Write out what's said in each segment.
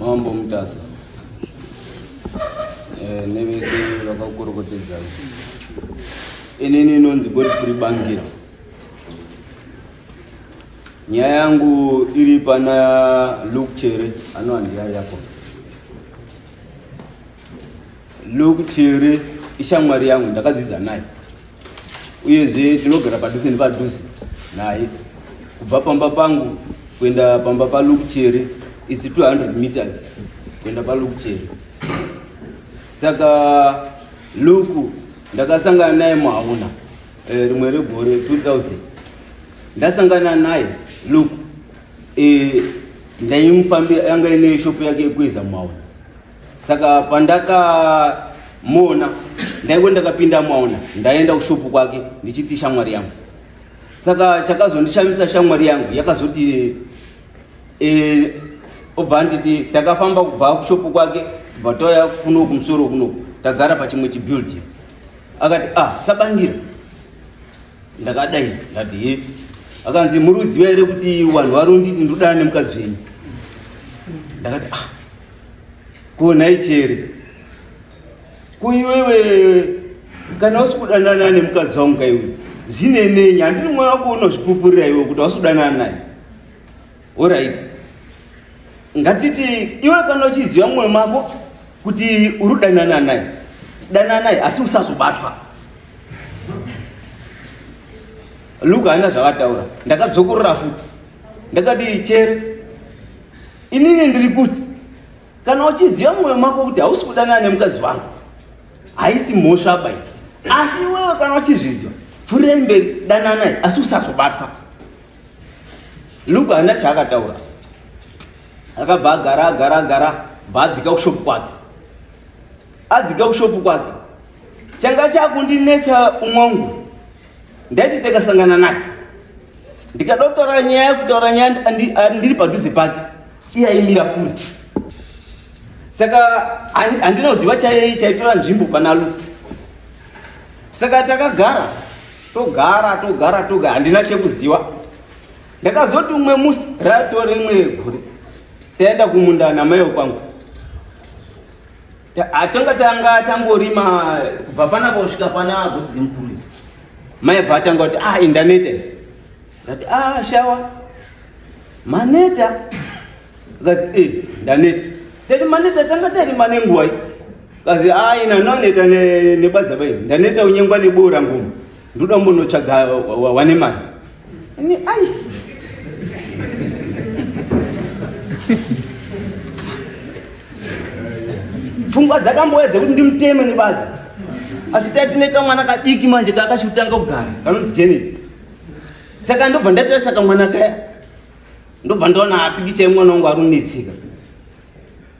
Mambo Mutasa nevese vakakukorokotedzai. Inini inonzi Godfrey Bangira. Nyaya yangu iri pana Luke Chere anova ndiye yako. Luke Chere ishamwari yangu ndakadzidza naye. Uyezve tinogara padhuze nepadhuze naye. Kubva pamba pangu kuenda pamba paLuke Chere it's 200 meters kuenda paLuke Chere. Saka Luke ndakasangana naye muhauna rimwe regore 2000 ndasangana naye Luke ndaimufambira yanga ine shop yake yekueza muhauna. Saka pandakamuona ndaingo ndakapinda muhauna ndaenda kushopu kwake ndichiti shamwari yangu. Saka chakazondishamisa shamwari yangu yakazoti obva anditi takafamba kubva kushopu kwake kubva tauya kuno kumusoro kuno tagara pachimwe chibuilding. Akati sabangira. Ndakadai ndati he. Akanzi muri kuziva here kuti vanhu vari kunditi ndodana nemukadzi wenyu? Ndakati ko nhai Chere, ko iwewe kana usi kudanana nemukadzi wangu kaiwe zvinenenyi? Handiri mwoyo wako unozvipupurira iwe kuti wasi kudanana naye. Alright, ngatiti iwe kana uchiziva mwoyo mako kuti uri kudanana naye, danana naye asi usazobatwa. Luke haana zvakataura. Ndakadzokorora futi ndakati Chere, inini ndiri kuti kana uchiziva mwoyo mako kuti hausi kudanana nemukadzi wangu haisi mhosva bai, asi iwewe kana uchizviziva pfuurirai mberi, dananai asi usazobatwa. Luke haana chaakataura, akabva agara agara agara bva adzika kushopu kwake. Adzika kushopu kwake changa chakundinetsa umwangu, ndaiti takasangana naye ndikada kutaura nyaya, kutaura nyaya ndiri padhuze pake, iye aimira kure. Saka handina kuziva chaitora nzvimbo pana Luke. Saka takagara togara togara togara, handina chekuziva. Ndakazoti umwe musi rato rimwe gore taenda kumunda namai kwangu, tanga tanga tangorima kubva panapa kusvika pana godzi mukuru. Mai bva atanga kuti indaneta. Ndati shawa maneta. Akazi ndaneta. Ndati maneta tanga tarima nenguva iyi. Akazi ina noneta nebadza bai. Ndaneta unyengwa nebora ngumu. Ndoda kumbonotsvaga wane mari. Ni ai. Pfungwa dzakambouya dzekuti ndimuteme nebadza. Asi tatine kamwana kadiki manje kakachitanga kugara kanonzi Janet. Saka ndobva ndatarisa kamwana kaya, ndobva ndaona apikicha yemwana wangu ari kunetseka.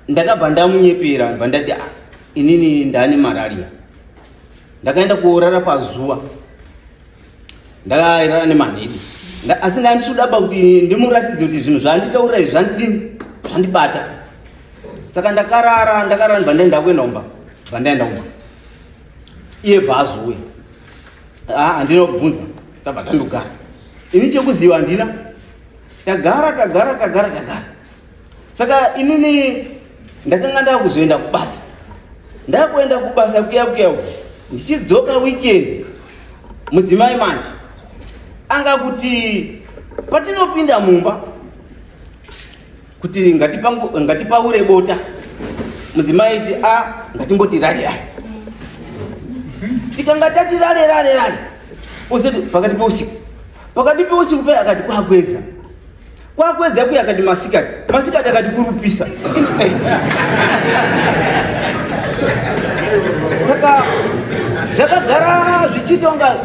Ndakabva ndamunyepera, ndobva ndati inini ndane malaria. Ndakaenda kuorara pazuva, ndakarara nemanhedu. Asi ndandisudaba kuti ndimuratidze kuti zvinhu zvanditaurira izvi zvandidini, zvandibata. Saka ndakarara, ndakarara ndobva ndaenda kuenda kumba, ndobva ndaenda kumba. Iye bva azouya. Handina kubvunza, tabva tandogara. Ini chekuziva handina. Tagara, tagara, tagara, tagara. Saka inini ndakanga ndakuzoenda kubasa. Ndakuenda kubasa kuya kuya uku. Ndichidzoka weekend, mudzimai manje anga kuti patinopinda mumba kuti ngatipaure bota, mudzimai ti ngatimboti rare rare. Tikanga tati rare rare rare, uzoti pakati peusiku, pakati peusiku paya akati kwakwedza, kwakwedza kuya akati masikati, masikati akati kurupisa. Saka zvakagara zvichiita kunga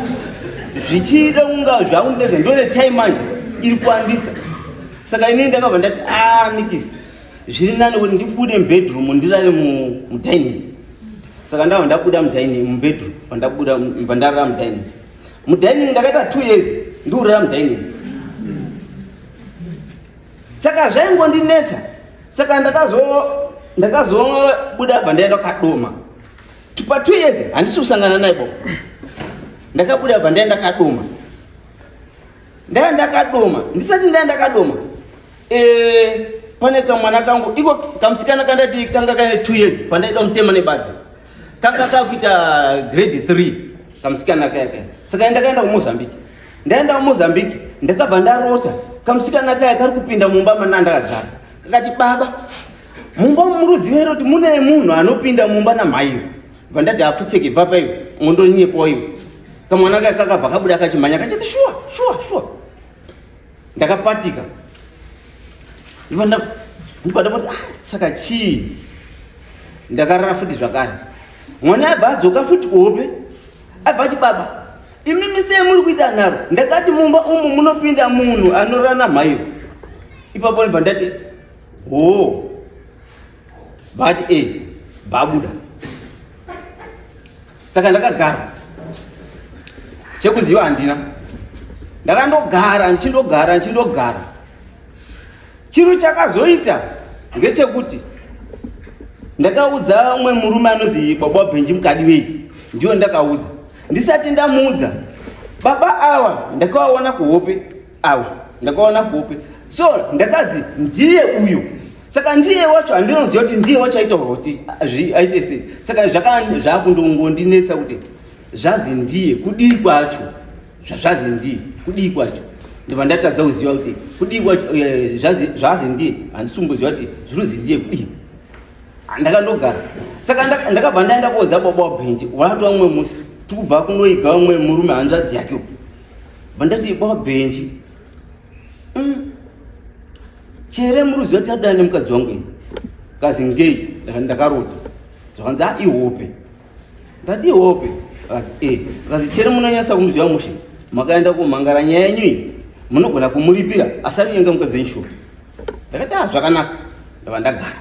zvichida kunga zvakundinetsa, ndone time manje iri kuwandisa. Saka inini ndakabva ndati nikisi zviri nani kuti ndibude mubedroom ndirare mudining. Saka ndabva ndabuda mudining, mubedroom, pandabuda bva ndarara mudining. Mudining ndakaita 2 years ndikurara mudining. Saka zvaingondinetsa. Saka ndakazobuda bva ndaenda Kadoma. Pa 2 years handisi kusangana naye baba. Ndakabuda bva ndaenda Kadoma. Ndaenda Kadoma, ndisati ndaenda Kadoma. Pane kamwana kangu iko kamusikana kandati kanga kaine 2 years pandaida mutema nebadza, kanga kakuita grade 3 kamusikana kaya kaya. Saka ndakaenda kuMozambique. Ndaenda kuMozambique, ndakabva ndarota kamusikana kaya kari kupinda mumba mana ndakagara. Kakati, "Baba, mumba muruziva here kuti mune munhu anopinda mumba namhairo?" Bva ndati, "Hapfutseke, bva paiwe, ngondonyepawo iwe." Kamwana kaya kakabva kabuda kachimhanya kachiti, "Shuwa, shuwa, shuwa." Ndakapatika, ndibva ndapoti, "Ah, saka chii?" Ndakarara futi zvakare. Mwana abva adzoka futi kuhope, abva ati, "Baba, imimi sei muri kuita nharo? Ndakati mumba umu munopinda munhu anorara namhairo." Ipapo ndibva ndati, "Ho." Bati e bvabuda. Saka ndakagara, chekuziva handina. Ndakandogara, ndichindogara, ndichindogara. Chiro chakazoita ngechekuti ndakaudza umwe murume anozi baba Bhenji Mukadiwei. Ndiyo ndakaudza. Ndisati ndamuudza, baba ava ndakavaona kuhope, ava ndakaona kuhope. So ndakazi ndiye uyu. Saka ndiye wacho handinoziva kuti ndiye wacho aita kuti aite sei. Saka zvakundongondinetsa kuti zvazi ndiye kudii kwacho, zvazvazi ndiye kudii kwacho. Ndibva ndatadza kuziva kuti kudii kwacho. Zvazi ndiye, handisi kumboziva kuti zviruzi ndiye kudii. Ndakandogara. Saka ndakabva ndaenda koudza baba waBhenji. Watova mumwe musi tikubva kunoiga umwe murume, hanzvadzi yake uku. Bva ndati, "Baba Bhenji, chere muruziva kuti adana nemukadzi wangu ini?" Kazi, "Ngei?" Ndakarota. Zvakanzi, "A, ihope." Ndati, "Ihope?" Akazi, "E." Akazi, "Chere munonyatsa kumuziva mushe, makaenda kumhangara nyaya yenyu iyi, munogona kumuripira asi ari nyenga mukadzi wenyu shuwa." Ndakati, "A, zvakanaka." Ndabva ndagara.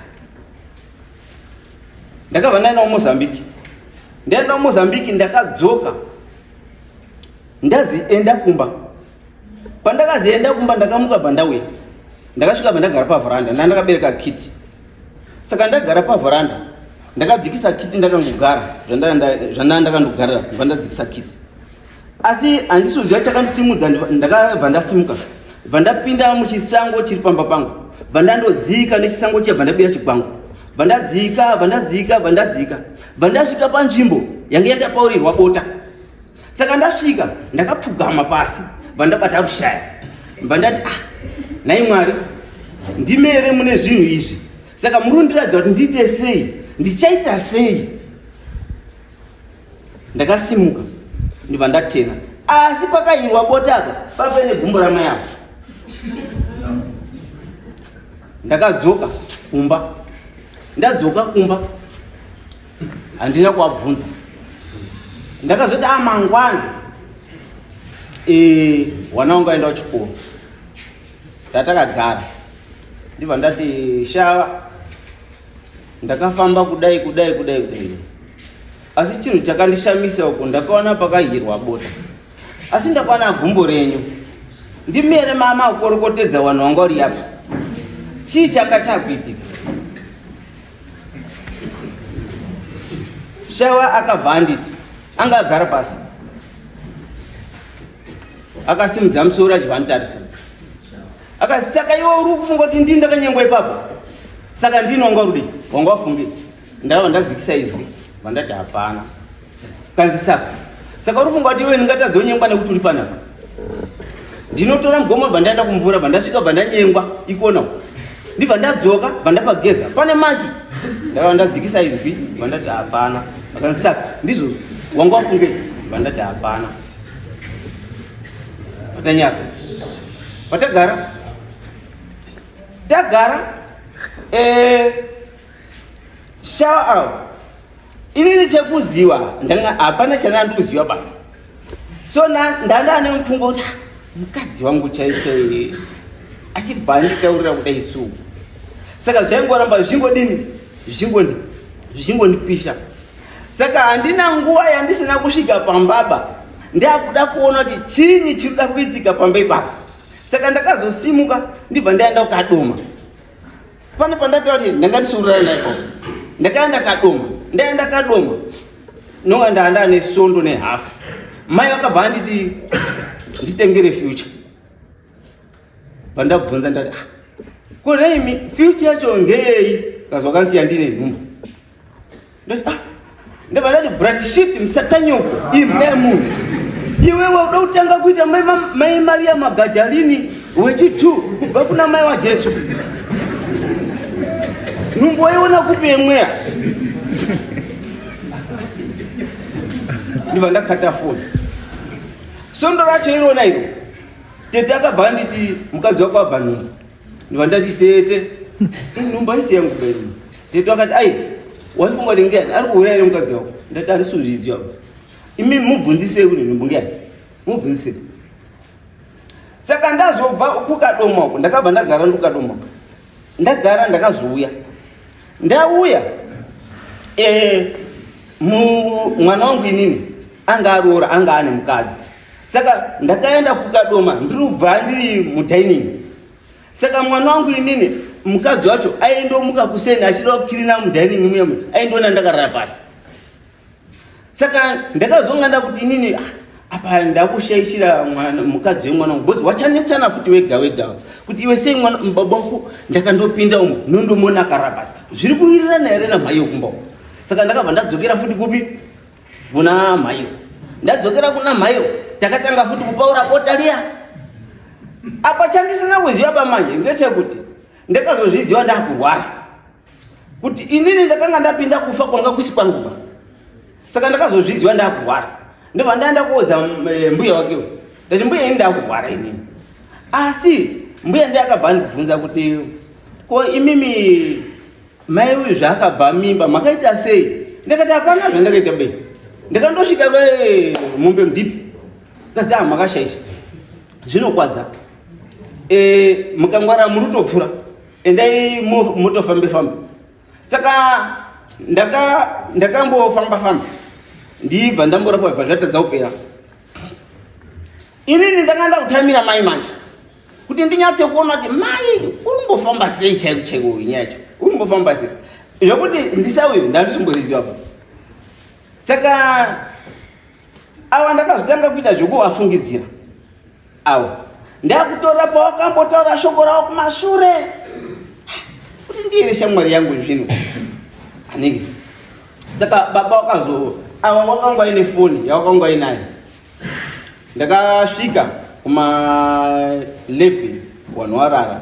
Ndakabva ndaenda kuMozambique. Ndaenda kuMozambique, ndakadzoka, ndazi enda kumba. Pandakazi enda kumba, ndakamuka, bva ndauya. Ndakasvika, bva ndagara pavharanda. Nda ndakabereka kiti. Saka ndagara pavharanda, ndakadzikisa kiti, ndakangogara zvandanga ndakandogara. Bva ndadzikisa kiti, asi handisi kuziva chakandisimudza. Ndakabva ndasimuka, bva ndapinda muchisango chiri pamba pangu, bva ndandodzika nechisango chiya, bva ndabira chigwango, bva ndadzika, bva ndadzika, bva ndadzika, bva ndasvika panzvimbo yange yakapaurirwa bota. Saka ndasvika, ndakapfugama pasi, bva ndabata rushaya, bva ndati, "Ah, nhai Mwari, ndimere mune zvinhu izvi. Saka muri kundiratidza kuti ndiite sei? Ndichaita sei?" Ndakasimuka, ndibva ndatena, asi pakayirwa bota apa papaine gumbo ramai avo. Ndakadzoka kumba. Ndadzoka kumba, handina kuwabvunza. Ndakazoti amangwana wana wangu aenda kuchikoro, tatakagara, ndibva ndati, "Shava, ndakafamba kudai, kudai, kudai, kudai, asi chinhu chakandishamisa uko ndakaona pakahirwa bota, asi ndakaona gumbo renyu. Ndimere mama kukorokotedza vanhu vanga uri apa. Chii changa chakuitika?" Shawa akabva anditi, anga agara pasi, akasimudza musoro achibva anditarisa, akati, "Saka iwe uri kufunga kuti ndini ndakanyengwa ipapo? Saka ndini wanga uri wanga wafunge?" Ndakabva ndadzikisa izwi, bva ndati, "Hapana." Kanzi, Saka uri kufunga kuti iwe ndingatadza kunyengwa nekuti uri panapa? Ndinotora mugomo, bva ndaenda kumvura, bva ndasvika, bva ndanyengwa ikona, ndibva ndadzoka, bva ndapageza pane maki." Ndakabva ndadzikisa izwi, bva ndati, "Hapana." Akanzi, "Saka ndizvo wanga wafunge?" Bva ndati, "Hapana." Patanyara, patagara, tagara, shower out. Inini chekuziva ndanga hapana chanandikuziva ba. So ndanda nemupfungwa kuti, "Ah, mukadzi wangu chai chai achibva anditaurira kudai su." Saka zvaingoramba zvichingodini, zvichingondipisha. Saka handina nguva yandisina kusvika pambaba, ndakuda kuona kuti chinyi chiri kuda kuitika pamba ipapo. Saka ndakazosimuka, ndibva ndaenda kukadoma. Pane pandataura kuti ndanga ndisiurira naiko. Ndakaenda Kadoma. Ndaenda Kadoma, nonga ndaanda nesondo nehafu. Mai vakabva anditi nditengere Future. Pandabvunza ndati, "Ah, Ko naimi future yacho ngeyei? Kazwa kansiya ndine nhumbu. Ndati ah, ndabva ndati brat shit msatanyoko imbwa yemunhu. Iwe wauda kutanga kuita mai mai Maria Magadalini wechi2 kubva kuna mai waJesu. Nhumbu waiona kupi yemweya? Ndibva ndakata foni. Sondo racho irona iro. Tete akabva anditi mukadzi wako abva nhumbu. Ndibva ndati tete nhumbu haisi yangu baby. Tete akati ai waifunga kuti ngeyani ari kuhura here mukadzi wako? Ndati handisi kuzviziva. Imi mubvunzisei kuti nhumbu ngeyani? Mubvunzisei. Saka ndazobva kukadoma uko ndakabva ndagara ndikukadoma uko. Ndagara ndakazouya. Ndauya eh, mwana wangu inini anga aroora anga ane mukadzi. Saka ndakaenda kukadoma ndirubva ndiri mudining. Saka mwana wangu inini mukadzi wacho aindomuka kuseni achida kukirina mudining muya muya aindiona ndakarara pasi. Saka ndakazonga ndakuti inini ah, apa ndakushaishira mwana mukadzi wemwana wangu because wachanetsana futi wega wega kuti iwe sei mwana baba wako ndakandopinda umu nondomona akarara pasi zviri kuwirirana here namhai yokumba uko. Saka ndakabva ndadzokera futi kupi kuna mhayo ndadzokera kuna mhayo takatanga futi kupaura bota riya apa chandisina kuziva pamanje ngechekuti ndakazozviziva ndakurwara kuti inini ndakanga ndapinda kufa kwanga kusi kwangu saka ndakazozviziva ndakurwara ndobva ndaenda kuodza eh, mbuya wake ndati mbuya ini ndakurwara inini asi mbuya ndiye akabva andibvunza kuti ko imimi Mai uyu zvaakabva mimba makaita sei? Ndakati hapana zvandakaita bei. Ndakandosvika ve mombe mudipi. Kazi ah makashaisha. Zvinokwadza. Eh mukangwara muri kutopfura. Endai motofambe fambe. Saka ndaka ndakambofamba famba. Ndibva ndamborapwa bva zvatadza kupera. Inini ndanga ndakutamira mai manje. Kuti ndinyatse kuona kuti mai uri kumbofamba sei chaiko chaiko uyu nyaya yacho uri kumbofamba sei zvekuti ndisauyu ndandisimbozviziva pa saka awa ndakazotanga kuita zvekuvafungidzira awa ndakutora pawakambotaura shoko ravo kumashure kuti ndiye shamwari yangu zvino anenge saka baba wakazo awa wakanga aine foni yawakanga ainayo Ndakasvika kuma 11 vanhu warara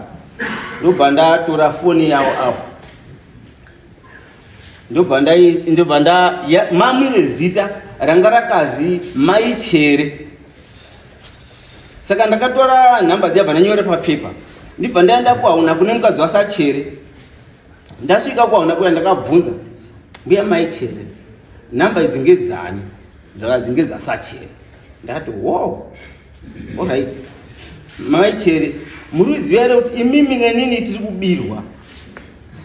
ndobva ndatora foni yavo apo ndobva ndai ndobva nda mamire zita ranga rakazi mai chere saka ndakatora nhamba dziya bva ndanyora papepa ndibva ndaenda kwauna kune mukadzi wasachere ndasvika kwauna kuya ndakabvunza mbuya mai chere nhamba idzi ngedzani Zvakazi ngedzasachere. Ndakati wo. Alright. Mai Chere, muri kuziva here kuti imimi nenini tiri kubirwa?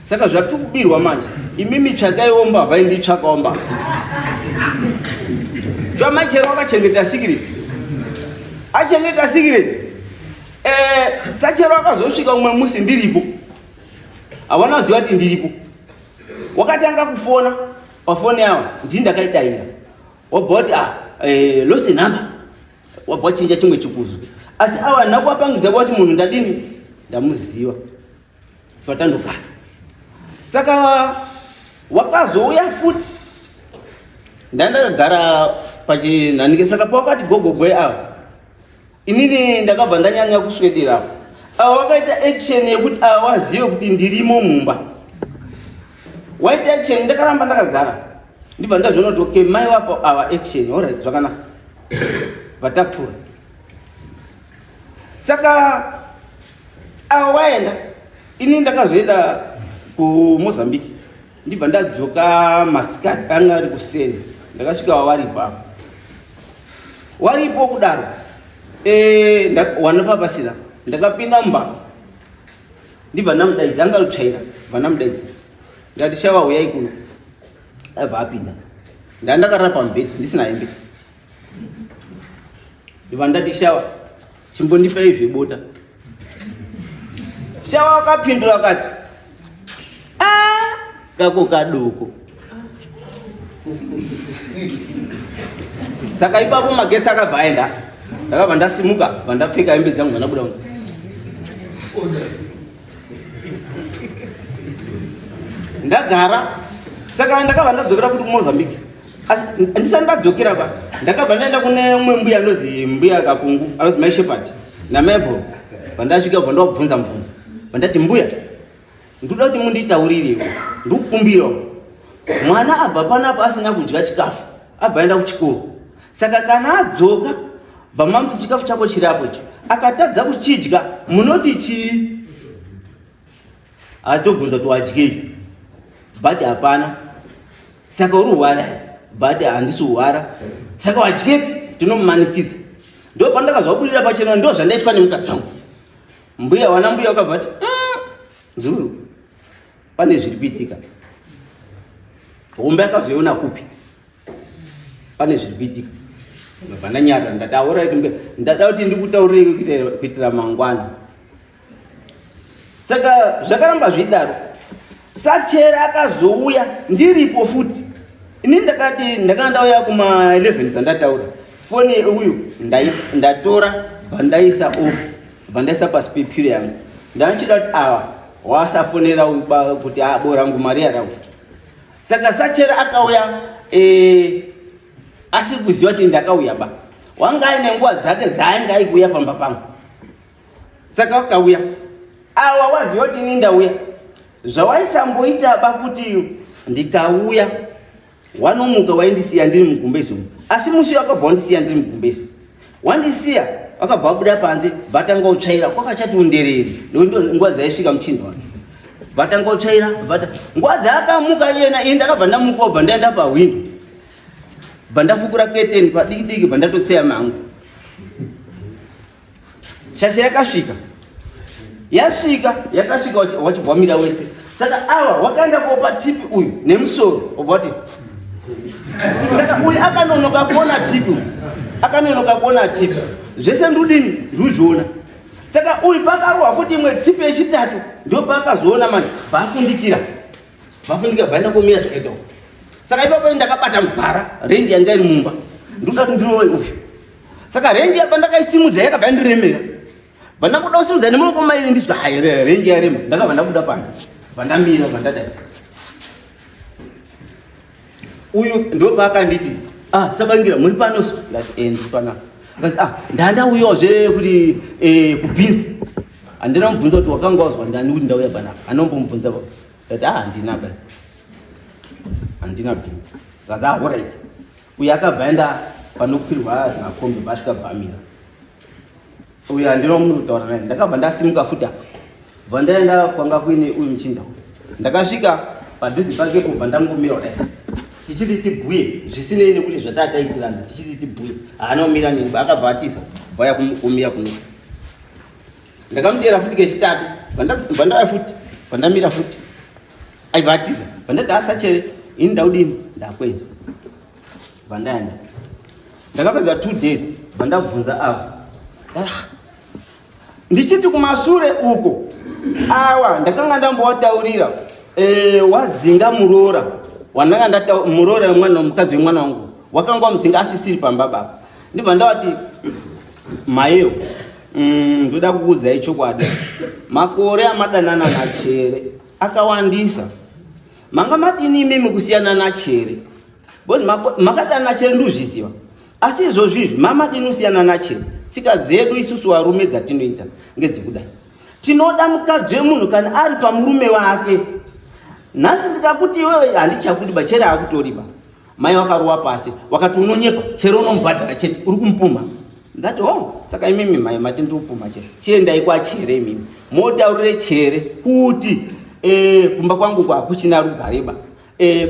Saka zvatiri kubirwa manje, imimi tsvakaiwo mbavha inditsvakawo mbavha. Zvamai Chere wakachengeta secret. Achengeta secret. Eh, sachero akazosvika umwe musi ndiripo. Hawana kuziva kuti ndiripo. Wakatanga kufona pafoni yavo ndini ndakaidaira wabva wati ah, eh, lost number wabva wachinja chimwe chikuzu asi awa handina kuwapangidza kuwati munhu ndadini ndamuziva fatandogara saka wakazouya futi ndandakagara pachinhanike saka pawakati gogogoi ava Inini ndakabva ndanyanya kuswedera apo. Ava wakaita action yekuti ava wazive kuti ndirimo mumba. Waita action ndakaramba ndakagara. Ndibva ndazviona kuti okay mai wapo ava action alright zvakanaka. Vatapfura. Saka ava waenda ini ndakazoenda kuMozambique. Ndibva ndadzoka masikati anga ari kuseni ndakasvika wawaripo apo waripo kudaro e, wana papasina ndakapinda mumba ndibva ndamudaidza anga rutsvaira bva ndamudaidza ndati shava huyai kuno abva apinda ndandakarara pamubhedhi ndisina hembe ndibva ndati shawa chimbondipai zvebota shawa akapindura akati ah, kako kadoko saka ipapo magetsi akabva aenda ndakabva ndasimuka bva ndapfeka hembe dzangu bva ndabuda kunze. Ndagara. Saka ndakabva ndadzokera futi kuMozambique. Asi ndisati ndadzokera ba, ndakabva ndaenda kune umwe mbuya anozi mbuya Kapungu, anozi Mai Shepherd naMabel. Pandasvika bva ndobvunza mubvunzo. Pandati mbuya, ndoda kuti munditaurirewo, ndikukumbirawo. Mwana abva panapa asina kudya chikafu, abva aenda kuchikoro. Saka kana adzoka, bva mamuti chikafu chako chiri apo icho. Akatadza kuchidya, munoti chii? Atobvunza kuti wadyei, but hapana. Saka uri hwara here? But handisi hwara. Saka wadyepi? Tinomumanikidza. Ndo pandakazvabudira pachena, ndo zvandaitwa nemukadzi wangu. Mbuya, wana mbuya wakabva ati, zuru, pane zviri kuitika. Hombe akazoiona kupi? Pane zviri kuitika. Ndabva ndanyarara, ndati alright mbuya, ndada kuti ndikutaurirei kuitira mangwana. Saka zvakaramba zvidaro. Sachera akazouya ndiripo futi. Ini ndakati ndakanga ndauya kuma 11 dzandataura. Foni uyu ndatora bva ndaisa off, bva ndaisa pasi pepure yangu. Ndanichida kuti awa wasafonera uyu ba kuti abo rangu mari yarauya. Saka Sachera akauya asi kuziva kuti ndakauya ba. Wanga aine nguva dzake dzaainge aikuuya pamba pangu. Saka wakauya awa waziva kuti ini ndauya, zvawaisamboita ba kuti ndikauya wanomuka waindisiya ndiri mugumbezi umu, asi musi wakabva wandisiya ndiri mugumbezi, wandisiya wakabva wabuda panze, vatanga kutsvaira kwakachati underere, nekuti nguva dzaisvika muchinda wake, vatanga kutsvaira vata nguva dzaakamuka iyena, ini ndakabva ndamuka obva ndaenda pahwindo, bva ndafukura keteni padiki diki, bva ndatotseya mangu. Shasha yakasvika, yasvika, yakasvika wachibva wamira wese. Saka awa wakaenda kopa tipi uyu nemusoro obva wati, saka uyu akanonoka kuona tipi uyu, akanonoka kuona tipi zvese ndudini nduzviona. Saka uyu pakarohwa futi imwe tipi yechitatu ndo paakazoona manje, bvafundikira, bvafundikira, bvaenda komira zvakaita uku. Saka ipapo ndakabata mugwara renji yanga iri mumba, ndoda kuti ndirove uyu. Saka renji yapa ndakaisimudza yakabva yandiremera. Bva ndakuda kusimudza nemaoko mairi ndizwa hai renji yarema. Ndakabva ndabuda panze. Bva ndamira bva ndadai. Uyu ndo paakanditi, ah, Sabangira muri pano so? Ndati, ndiri panapa. Akati, ah, ndandauyawo zve kuti kubhinzi. Handina kumubvunza kuti wakanga wazwa ndani kuti ndauya panapa. Anombomubvunza baba. Ndati, ah, handina ba. Handina bhinzi. Akati, ah, all right. Uyu akabva aenda panokwirwa makombi vasvika bvamira. Uyu handina munhu kutaura naye. Ndakabva ndasimuka futi apa. Bva ndaenda kwanga kuine uyu muchinda uyu. Ndakasvika padhuze pakepo bva ndangomira kudai. Tichiti tibhuye zvisinei nekuti zvatataitirana, tichiti tibhuye. Haana kumira neni, akabva atiza bva ya kumira kuno. Ndakamuteera futi kechitatu, bva ndauya futi, bva ndamira futi. Aibva atiza, bva ndati asachere, ini ndaudini, ndakwenda. Bva ndaenda. Ndakapedza 2 days, bva ndabvunza ava. Ndichiti kumasure uko, awa ndakanga ndambowataurira, wadzinga muroora, wandanga ndata muroora wemwana, mukadzi wemwana wangu, wakanga wamudzinga asisiri pamba baba. Ndibva ndavati, maiyo, ndoda kukuudzai chokwadi. Makore amadanana naChere akawandisa. Manga madini imimi kusiyana naChere? Because makadana naChere ndozviziva. Asi izvozvi izvi mamadini kusiyana naChere? Tsika dzedu isusu varume dzatinoita ngedzekudai. Tinoda mukadzi wemunhu kana ari pamurume wake. Nhasi ndikakuti iwewe handichakudi ba, Chere akutori ba. Mai wakarowa pasi, wakati unonyepa, Chere unomubhadhara chete, uri kumupumha. Ndati, oh, saka imimi mai mati ndiri kupumha chete. Chiendai kwaChere imimi. Motaurire Chere kuti kumba kwangu kwakuchina rugare ba.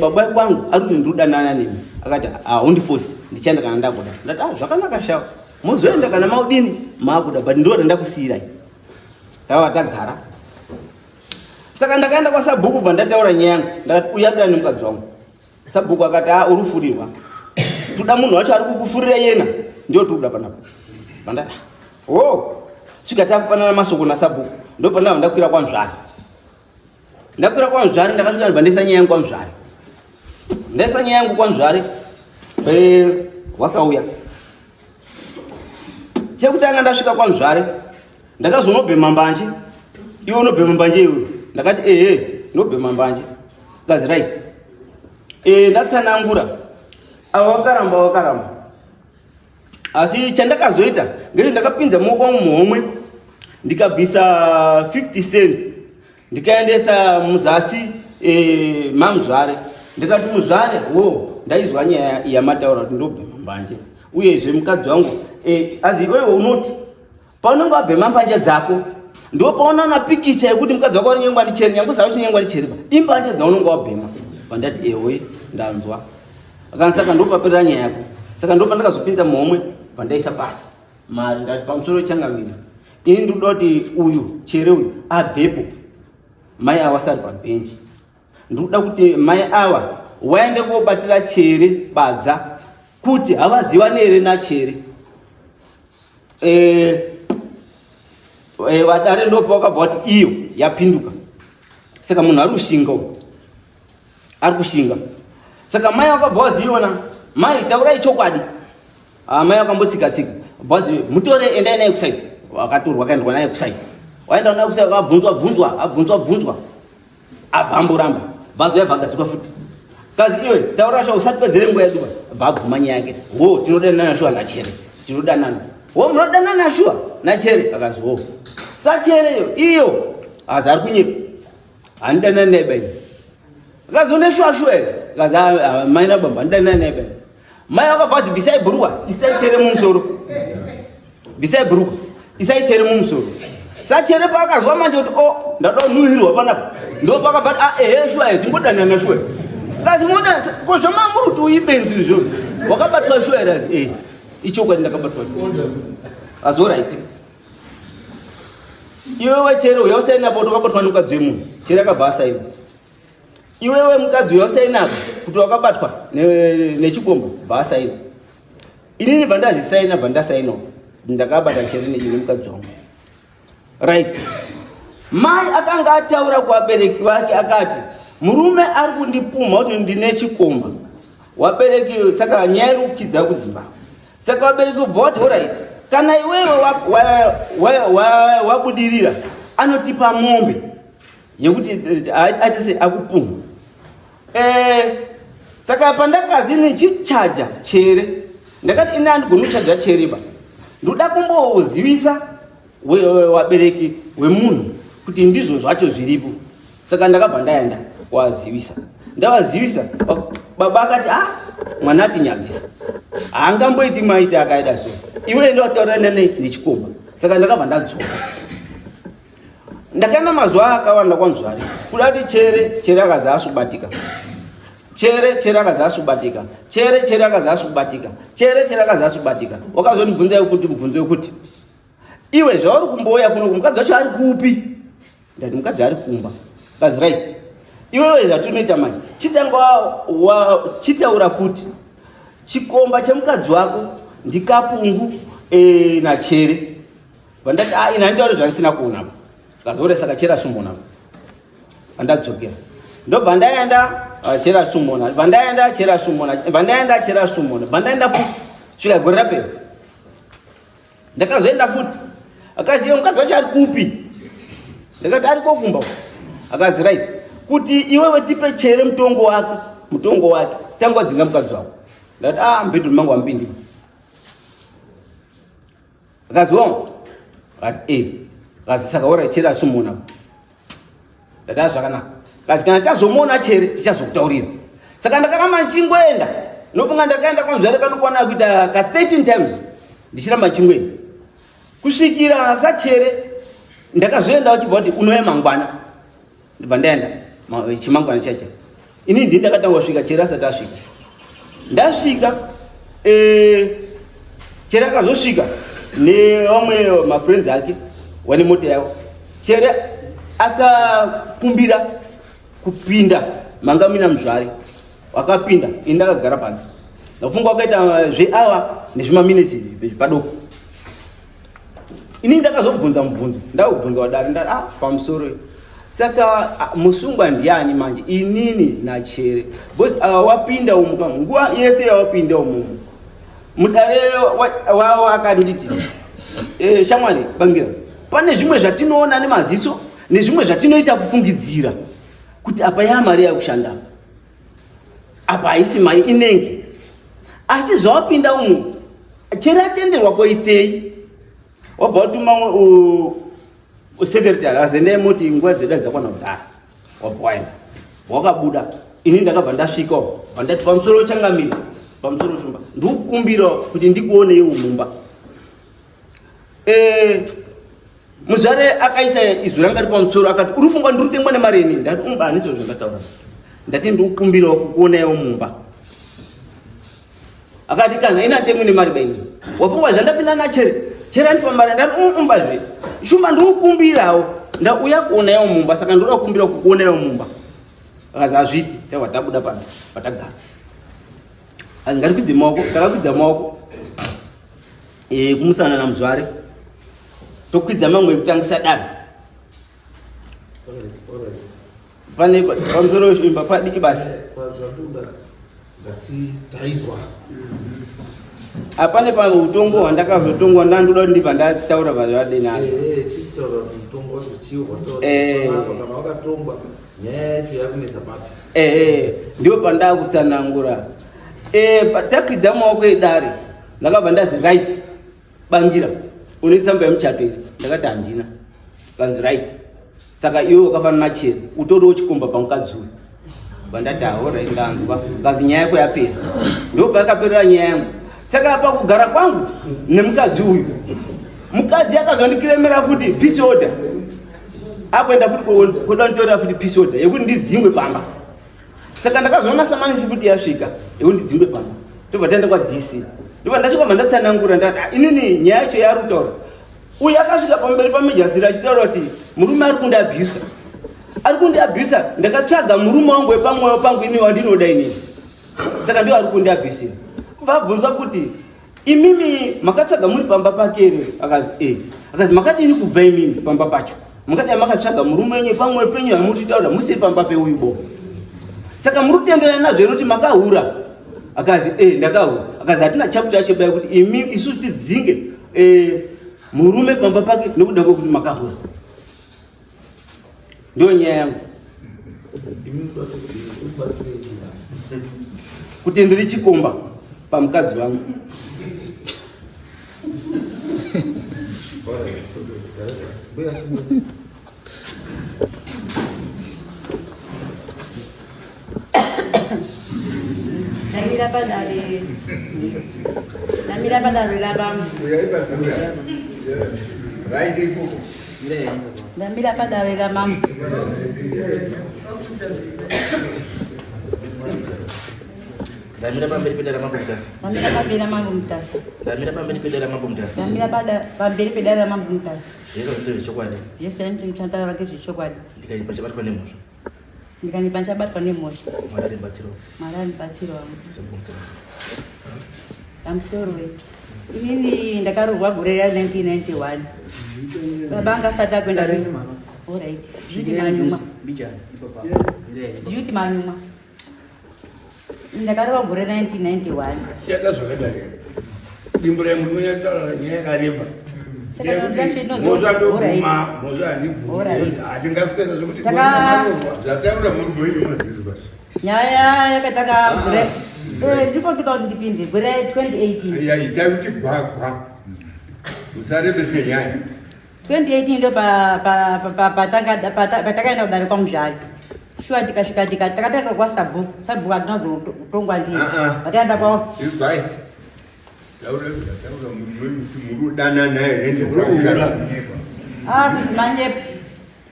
Baba kwangu ari kuti ndinodanana nemi. Akati, ah, undifosi, ndichaenda kana ndakuda. Ndati, ah, zvakanaka shawa. Mozoenda kana maudini, makuda, but ndinoda ndakusiyirai. Tava tagara. Saka ndakaenda kwasabhuku bva ndataura nyaya yangu. Ndakati, uya dani mukadzi wangu. Sabhuku akati, ah, uri furirwa. Toda munhu wacho ari kukufurira yena. Ndio toda panapa. Bandada. Oh, svika takupanana masoko nasabhuku. Ndo panapa ndakwira kwaMzvari. Ndakwira kwaMzvari, ndakasvika ndibva ndaisa nyaya yangu kwaMzvari. Ndaisa nyaya yangu kwaMzvari. Wakauya. Chekutanga ndasvika kwaMzvari, ndakazonobhema mbanje. Iwe unobhema mbanje iwe? Ndakati ehe, ndobhema mbanje. Kazi right. Eh, ndatsanangura. Ava wakaramba wakaramba. Asi chandakazoita ngekuti ndakapinza muoko wangu muhomwe ndikabvisa 50 cents ndikaendesa muzasi e, mamuzvare ndikati muzvare wo ndaizwa nyaya yamataura kuti ndobhema mbanje uyezve mukadzi wangu e, azi iwewe unoti paunenge wabhema mbanje dzako ndo paunoona pikicha yekuti mukadzi wako arinyengwa ndicheri nyange usati uchinyengwa ndicheri imbanje dzaunenge wabhema pandati ewe ndanzwa akanzi saka ndopaperera nyaya yako saka ndopandakazopinza muhomwe pandaisa pasi mari ndati pamusoro changamira ini ndikuda kuti uyu chere uyu abvepo mai awa asari pabhenji ndikuda kuti mai awa waende kobatira chere badza kuti havazivane here nachere eh, eh, vadare ndopa wakabva kuti iyo yapinduka saka munhu ari kushinga ari kushinga saka mai wakabva waziona mai taurai chokwadi Ah, mai vakambotsika tsika bvazi mutore endai naye kusaidi akatorwa akaendwa naye kusaidi waenda naye kusaidi abvunzwa bvunzwa abvunzwa bvunzwa abva amboramba bvazi yabva agadzikwa futi kazi iwe taura sha usatipedzere nguva yedu bva abvuma nyaya yake ho tinodanana shuwa nachere tinodanana ho munodanana shuwa nachere akazi ho sachere iyo iyo azi ari kunyepa handidanani naye baini akazi une shuwa shuwa here akazi ah, ah, mai nababa handidanani naye baini Mai vakabva vazi bvisai bhurukwa isai chere mumusoro. Bvisai bhurukwa isai chere mumusoro. Sachere paakazwa manje kuti oh ndada kunuhirwa panapa. Ndo pakabva ah ehe shuwa eh tingodanana shuwa. Kazi muona ko zvamamuri kuti uibenzi izvo. Wakabatwa shuwa here azi eh ichokwadi ndakabatwa. Azoraiti. Iwe wechere uya usaina po wakabatwa nemukadzi wemunhu. Chere akabva asaina. Iwewe mukadzi uyo usaina kuti wakabatwa nechikomba bva asaina. Inini bva ndazisaina bva ndasainawo. Ndakabata chere nemukadzi wangu. Right. Mai akanga ataura kuvabereki vake akati murume ari kundipumha kuti ndine chikomba. Wabereki saka nyaya iri kukidza kudzimba. Saka vabereki vobva vati orit kana iwewe wabudirira anotipa mombe yekuti eh, aite akupumha eh, saka pandakazi ndichichaja chere ndakati ini handigoni kuchaja chere ba ndoda kumbozivisa wabereki wemunhu kuti ndizvo zvacho zviripo saka ndakabva ndaenda wazivisa ndavazivisa baba akati ah mwana atinyadzisa haangamboiti maiti akaida so iwe enda wataura nene nechikomba saka ndakabva ndadzoka ndakaenda mazuva akawanda kwanzvari kuda kuti chere chere akazi asubatika chere chere akazi asubatika chere chere akazi asubatika chere chere akazi asubatika wakazondibvunza kuti mubvunzo wekuti iwe zvauri kumbouya kuno mukadzi wacho ari kupi ndati mukadzi ari kumba kazi right iwewe zvatinoita manje chitanga chitaura kuti chikomba chemukadzi wako ndikapungu e, nachere vandati ah ini handitaure zvandisina kuona kazoure saka chera sumona vandadzokera ndobva ndaenda ah, chera sumona vandaenda chera sumona vandaenda chera sumona vandaenda futi svika gore rapera ndakazoenda futi akazi iwe mukadzi wacho ari kupi ndakati ari kokumba akazi right kuti iwewe tipe chere mutongo wake mutongo wake tanga wadzinga mukadzi wako ndakati ah mbedroom mangu hamupindi Akazi wangu. Akazi eh. Akazi saka ora chere asumona. Ndada zvakanaka. Akazi kana tazomuona chere tichazokutaurira. Saka ndakaramba ndichingoenda. Nofunga ndakaenda kwanzvare kanokwana kuita ka 13 times ndichiramba ndichingoenda. Kusvikira sachere ndakazoenda vachibva kuti unouya mangwana. Ndibva ndaenda chimangwana chacho. Ini ndini ndakatanga kusvika chere asati asvika. Ndasvika eh, chere akazosvika nevamwe mafriends ake wane mota yavo. Chere akakumbira kupinda manga muina muzvare wakapinda ini ndakagara panze ndafunga wakaita zveawa nezvimaminitsi padoko ini ndakazobvunza mubvunzo ndakubvunza wadari ndati ah pamusoro saka ah, musungwa ndiani manje inini nachere because uh, wapinda umu ka nguva yese yawapinda umumu mudare wavo akanditi eh, shamwari bangira pane zvimwe zvatinoona nemaziso nezvimwe zvatinoita kufungidzira Kuti apa yaa mari yakushanda apa. Apa haisi mari inenge. Asi zvawapinda umu chero atenderwa koitei? Wabva watuma secretary azendai moti nguva dzedu dzakwana kudhara. Wabva waenda. Wakabuda. Ini ndakabva ndasvikawo. Vandati pamusoro changamire. Pamusoro shumba. Ndikukumbirawo kuti ndikuoneiwo mumba. Eh, muzvare akaisa izwi ranga ri pamusoro akati uri fungwa ndiri kutengwa nemari ini ndati umba handizvo zvandataura ndati ndikukumbirawo kukuonaiwo mumba akati kana ini atengwi nemari baini wafungwa zvandapinda nachere chere andipa mari ndati umba zve shumba ndikukumbirawo ndauya kuonaiwo mumba saka ndoda kukumbira kukuonaiwo mumba akazi hazviti taiwa tabuda pano patagara azi ngatikwidze maoko takakwidza maoko e, kumusana namuzvare tokwidza mamwe ekutangisa dare pane pamusoro imba padiki basi apane pa utongo hwandakazotongwa ndandoda kuti ndibva ndataura vazvadenaa ehe ndipo pandakutsanangura takwidza maoko edare ndakabva ndazi right bangira une tsamba yemuchato here ndakati handina kanzi right saka iwe wakafanana nachero utoriwo chikomba pamukadzi uyu vandati ahorai ndanzwa kazi nyaya yako yapera ndo payakaperera nyaya yangu saka pakugara kwangu nemukadzi uyu mukadzi akazondikiremera futi peace order akuenda futi kuda nditorera futi peace order yekuti ndidzingwe pamba saka ndakazoona samanisi kuti yasvika yekuti ndidzingwe pano tobva taenda kwadc ndobva ndasvika bva ndatsanangura ndati ah, inini nyaya yacho yaari kutaura uyu akasvika pamberi pamejasiri achitaura kuti murume ari kundiabusa ari kundiabusa ndakatsvaga murume wangu wepamwoyo pangu ini wandinoda inini saka ndiyo ari kundiabusira kubva abvunzwa kuti imimi makatsvaga muri pamba pake here akazi e eh. akazi makadini kubva imimi pamba pacho makadai makatsvaga murume wenyu pamwe penyu hamutitaura musi pamba peuyu bo saka muri kutenderana nazvo here kuti makahura akazi e eh, ndakahura akazi hatina chaputa yacho baya kuti imi isu tidzinge eh, murume pamba pake nokuda kwekuti makahura Ndiyo nyaya yangu. Kuti ndiri chikomba pamukadzi wangu. Ndamira padare. Ndamira padare rabambo. Right ikoko. Ndamira padare ramambo. Ndamira pamberi pedare ramambo Mutasa. Ndamira pamberi ramambo Mutasa. Ndamira pamberi pedare ramambo Mutasa. Ndamira pamberi pedare ramambo Mutasa. Zvese zvandiri zvechokwadi. Zvese zvandiri zvechokwadi. Ndikaipa chabatwa nemhosva. Ndikanyepa ndichabatwa nemhosva. Mwari andibatsirawo. Mwari andibatsirawo. Pamusoro we. Inini ndakaroorwa gore ra 1991. Baba anga asati akuenda. All right. Beauty Manyuma. Beauty Manyuma. Ndakaroorwa gore 1991. Chata zvakadai. Dimbo remurume yataura nyaya yakareba. Mhosva ndobvuma, mhosva handibvumi. Hatingaswera zvekuti zvataura murume wenyu mazviziva. Nyaya yakatanga gore eh, ndipo ndoda kuti ndipinde gore 2018. Ya itai kuti gwagwa. Musarebese nyaya. 2018 ndo patakaenda kudare kwamuzvari shuwa tikasvika takatanga kwasabhuku sabhuku hatinazotongwa ndiye ah, ah. pataenda kwa Ah, manyepo.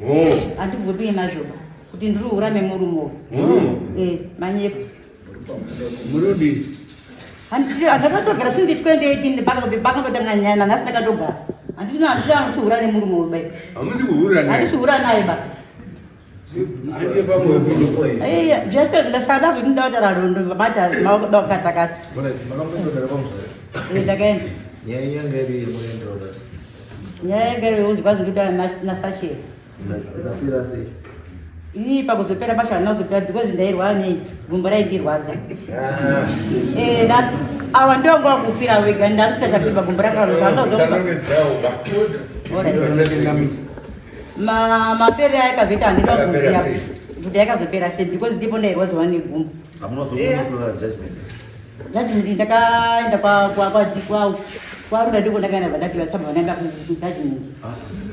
Oh. Handibvumi nazvo ba. Kuti ndiri hura nemurume uyu. Oh. Eh, manyepo. Murudi. Handakatogara since 2018 pakangotanga nyaya nanhasi ndakatogara. Handina handina kuhura nemurume uyu ba. Hamusi kuhura naye. Handisi kuhura naye ba. Zvese ndazoti ndataura rondo mata maoda kukatakata. Ndakaenda. Nyaya yanga iri yekuzi kwazi ndoda nasacheri. Ini pakuzopera pacho handina kuzopera because ndairwara nei gumbo raindirwadza. Eh, awa ndiwo nguva kupira wega ndandisingachapiri pagumbo rakarwadza. Alright. Mapere aya akazoita handina kuzoziva. Kuti yakazopera sei because ndipo ndairwadziwa negumbo. Hamunozotora judgment. Judgment ndakaenda kwaruda ndiko ndakaenda vandapiwa samba vandaenda kujudgment.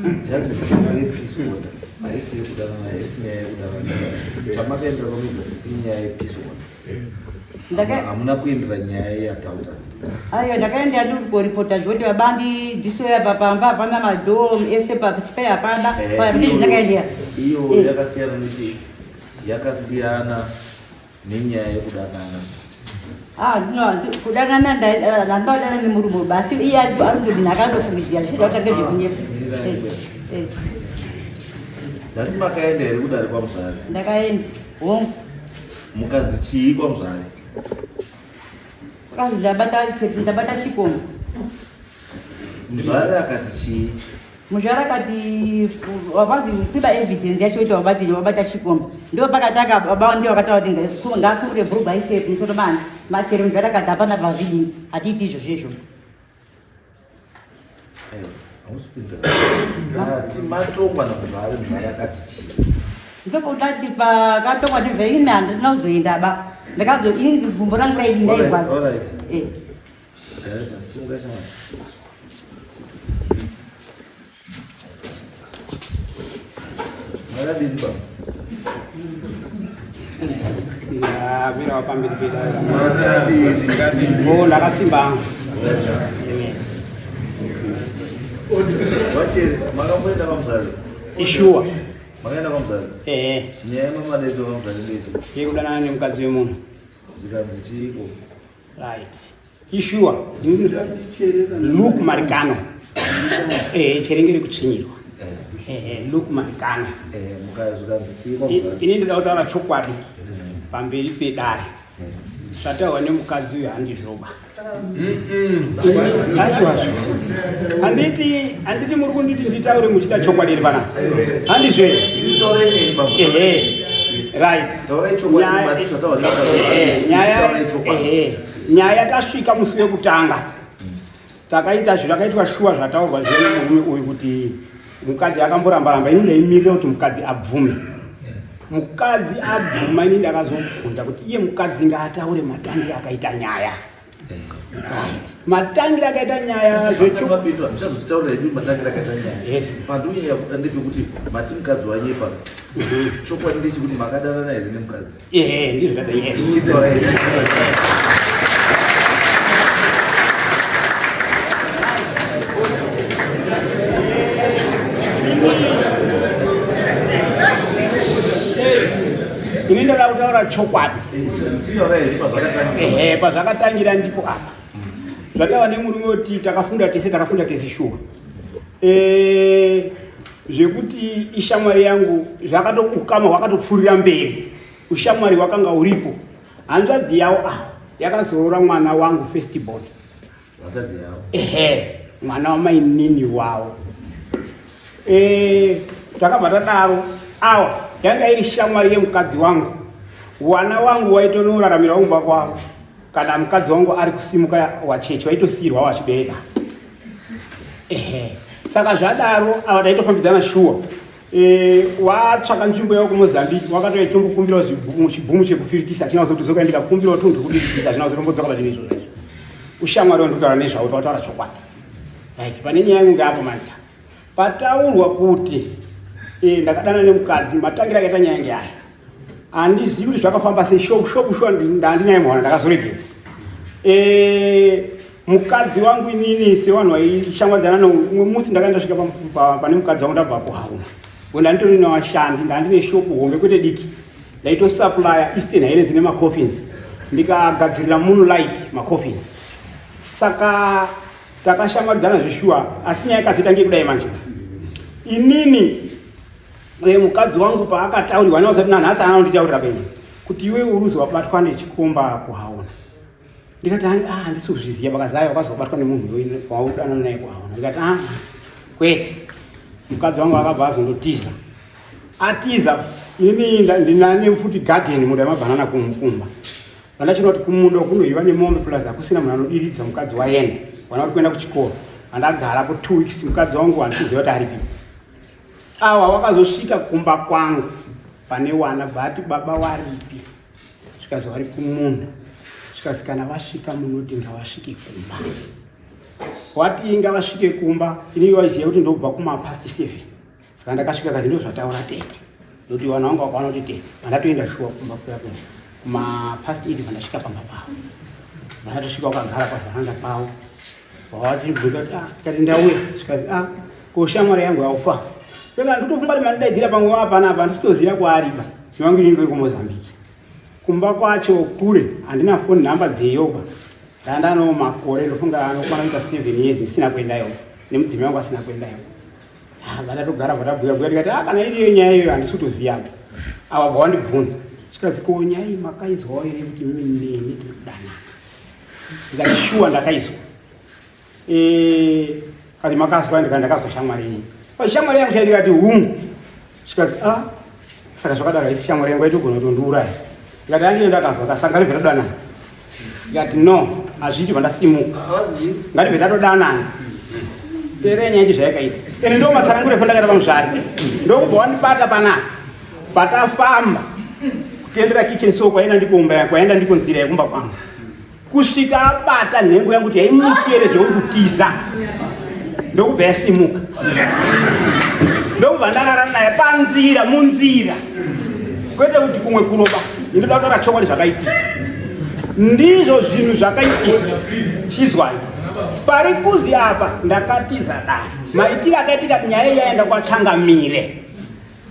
Judgment yepeace order. Haisi yekudanana, haisi nyaya yekudanana. Chamakaendera kwamagistrate inyaya yepeace order. Hamuna kuendera nyaya yeadultery. Aiwa, ndakaenda ndiri koripota zvoti vabandi dhisoya pamba hapana madhoo ese paspare hapana. Ndakaendera. Iyo yakasiyana nechii? Yakasiyana nenyaya yekudanana. Ah, no, kudanana ndandadanana nemurume basi iye ari kundodini akandofungidzira zvichida kuti ange zvekunyepa. Ndati makaenda here kudare kwaMuzvare? Ndakaenda, hongu. Mukanzi chii kwaMuzvare? Kanzi ndabata chikomba. Muzvare akati chii? Muzvare akati wavanzi kuba evidence yacho kuti wabati wabata chikomba. Ndo pakatanga baba ndio wakataura kuti ngaasungure bhurugwa aise musoro mani. Machere muzvare akati hapana pazvidini hatiiti izvozvo izvo. Aiwa, hausi kupindura. Ndati matongwa naMuzvare, Muzvare akati chii? Ndopakutati pakatongwa ndibva ini handina kuzoenda ba. Ndakazo ini gumbo rangu raidi ndairwadza. All right. Eh. Simuka chama. Makadini baba? Ndamira pamberi pedare. Makadini? O, ndakasimba. Vachere, makamboenda kwaMuzvare? Ishuwa. Makaenda kwaMuzvare? Ehe. Nyaya yemamadeto kwaMuzvare ndechi? Yekudanana nemukadzi wemunhu. Zvikanzi chiiko? Right. Ishuwa. Luke Marikano. Ehe, cherenge rekutsvinyirwa. Ehe, Luke Marikano. Zvikanzi chii kwaMuzvare? Ini ndinoda kutaura chokwadi pamberi pedare. Zvataurwa nemukadzi uyu handizvoba. Aiwazvo. Handiti muri kunditi nditaure muchida chokwadi here panapa? Handizvo here? Taurai neni baba. Ehe. Right. Taurai chokwadi, mati zvataurwa nemukadzi. Ehe, nyaya Taurai chokwadi. ehe, nyaya tasvika musi wekutanga takaita zvakaitwa shuwa zvataurwa zve murume uyu kuti mukadzi akamboramba-ramba. Ini ndaimirira kuti mukadzi abvume. Mukadzi abvuma, ini ndakazobvunza kuti iye mukadzi ngaataure matangiro akaita nyaya. Right. Matangiro akaita nyaya zvecho Mapindura, muchazotaura hedu matangiro akaita nyaya. Yes. Pandonyanya kuda ndepekuti mati mukadzi wanyepa. Chokwadi ndechekuti makadanana here nemukadzi? Ehe, ndizvo zvata, yes. Chitaurai hedu. Ini ndoda kutaura chokwadi. Chitaurai hedu pazvakatangira. Ehe, pazvakatangira ndipo apa zvatava nemurume kuti takafunda tese, takafunda tese shuwa. Zvekuti ishamwari yangu zvakatoukama hwakatopfuurira mberi, ushamwari hwakanga uripo. Hanzvadzi yavo ah yakazoroora mwana wangu first born. Hanzvadzi yavo. Ehe, mwana wamainini wavo. Takabva tadaro, awa yanga iri shamwari yemukadzi wangu. Wana wangu waitonoraramira kumba kwavo. Kana mukadzi wangu ari kusimuka wachechi waitosiyirwa wachibereka. Ehe, saka zvadaro ava taitofambidzana shuwa. Watsvaka nzvimbo yavo kuMozambique, wakatouya chombokumbirawo chibhumu chekufirikisa, achina kuzotodzoka. Ndikakumbirawo tunhu twekubikisisa, hazvina kuzotombodzoka pazvinhu izvozvo izvo. Ushamwari wandikutaura nezvawo tautaura chokwadi. Right, pane nyaya yangu ngeapo manje pataurwa kuti ndakadana nemukadzi. Matangira akaita nyaya ngeaya, handizivi kuti zvakafamba sei. Shopu shopu shuwa ndandinaye mwana, ndakazoregedza. Mukadzi wangu inini sevanhu vaishamwadzana noumwe musi ndakaenda svika pane mukadzi wangu ndabva kuhauna. Ngo ndanditori nevashandi, ndandine shopu hombe kwete diki. Ndaitosupplya Eastern Highlands nemacoffins, ndikagadzirira Moonlight macoffins. Saka takashamwaridzana zveshuwa, asi nyaya yakazoita ngekudai manje. Inini mukadzi wangu paakataurirwa neusati nanhasi anonditaurira penyu kuti iwe uri wabatwa nechikomba kuhauna. Ndikati, "Ah, handisi kuzviziva." Pakazaya wakazobatwa nemunhu waudanana naye kuhauna. Ndikati, "Ah, kwete." Mukadzi wangu akabva azondotiza. Atiza, ini ndinane futi garden, munda wemabhanana kumba. Vandachona kuti kumunda kunohiwa nemombe, plus hakusina munhu anodiridza. Mukadzi waenda, wana vari kuenda kuchikoro. Andagarapo 2 weeks, mukadzi wangu handikuziva kuti aripi. Awa wakazosvika kumba kwangu. Pane wana bvati baba waripi, zvikazi wari kumunda. Zvikazi kana vasvika munoti ngavasvike kumba. Wati ngavasvike kumba, ini waiziva kuti ndobva kuma past 7. Saka ndakasvika kazi ndozvataura tete. Ndokuti wana wangu wakaona kuti tete. Pandatoenda shuwa kumba kuya kuya. Kuma past 8 pandasvika pamba pavo. Vandatosvika wakagara pavharanda pavo. Vawatibvunza kuti ah, tikati ndauya. Zvikazi ah, ko shamwari yangu yaufa. Saka ndotofunga kuti mandidaidzira pamwe wapana apa handisitoziva kwaari ba. Zivangu ini ndiri kuMozambique. Kumba kwacho kure handina phone number dzeyoba. Ndandano makore ndofunga anokwana kuita 7 years ndisina kuendayo. Nemudzimai wangu asina kuendayo. Ah, vandatogara vatabhuya bhuya ndikati ah, kana iriyo nyaya iyoyo handisi kutoziva. Ava bva wandibvunza. Zvikazi ko nyaya iyi makaizwawo here kuti mimi neni tiri kudanana. Ndikati shuwa ndakaizwa. Eh, kati makazwa ndikati ndakazwa shamwari iyi. Pa shamwari yangu chai ndikati hungu. Zvikazi ah, saka zvakadaro haisi shamwari yangu yaitogona kutondiuraya. Ndikati handine ndakazwa kasanga ribve tadanana. Ndikati no, hazviiti vandasimuka. Ngatibve tatodanana. Teerera nyaya yacho zvayakaita. Ende ndo matsanangure pandakaita pamuzvari. Ndokubva wandibata panapa. Patafamba kutendera kitchen so kwaenda ndiko umba kwaenda ndiko nzira yekumba kwangu. Kusvika abata nhengo yangu kuti haimukere zveuri kutiza. Ndokubva yasimuka. Ndokubva ndarara naye panzira munzira. Kwete kuti kumwe kuroba. Ndinoda kutaura chokwadi zvakaitika. Ndizvo zvinhu zvakaitika. Chizwai. Pari kuzi apa ndakatiza dare. Maitiro akaitika nyaya yaenda kwaChangamire.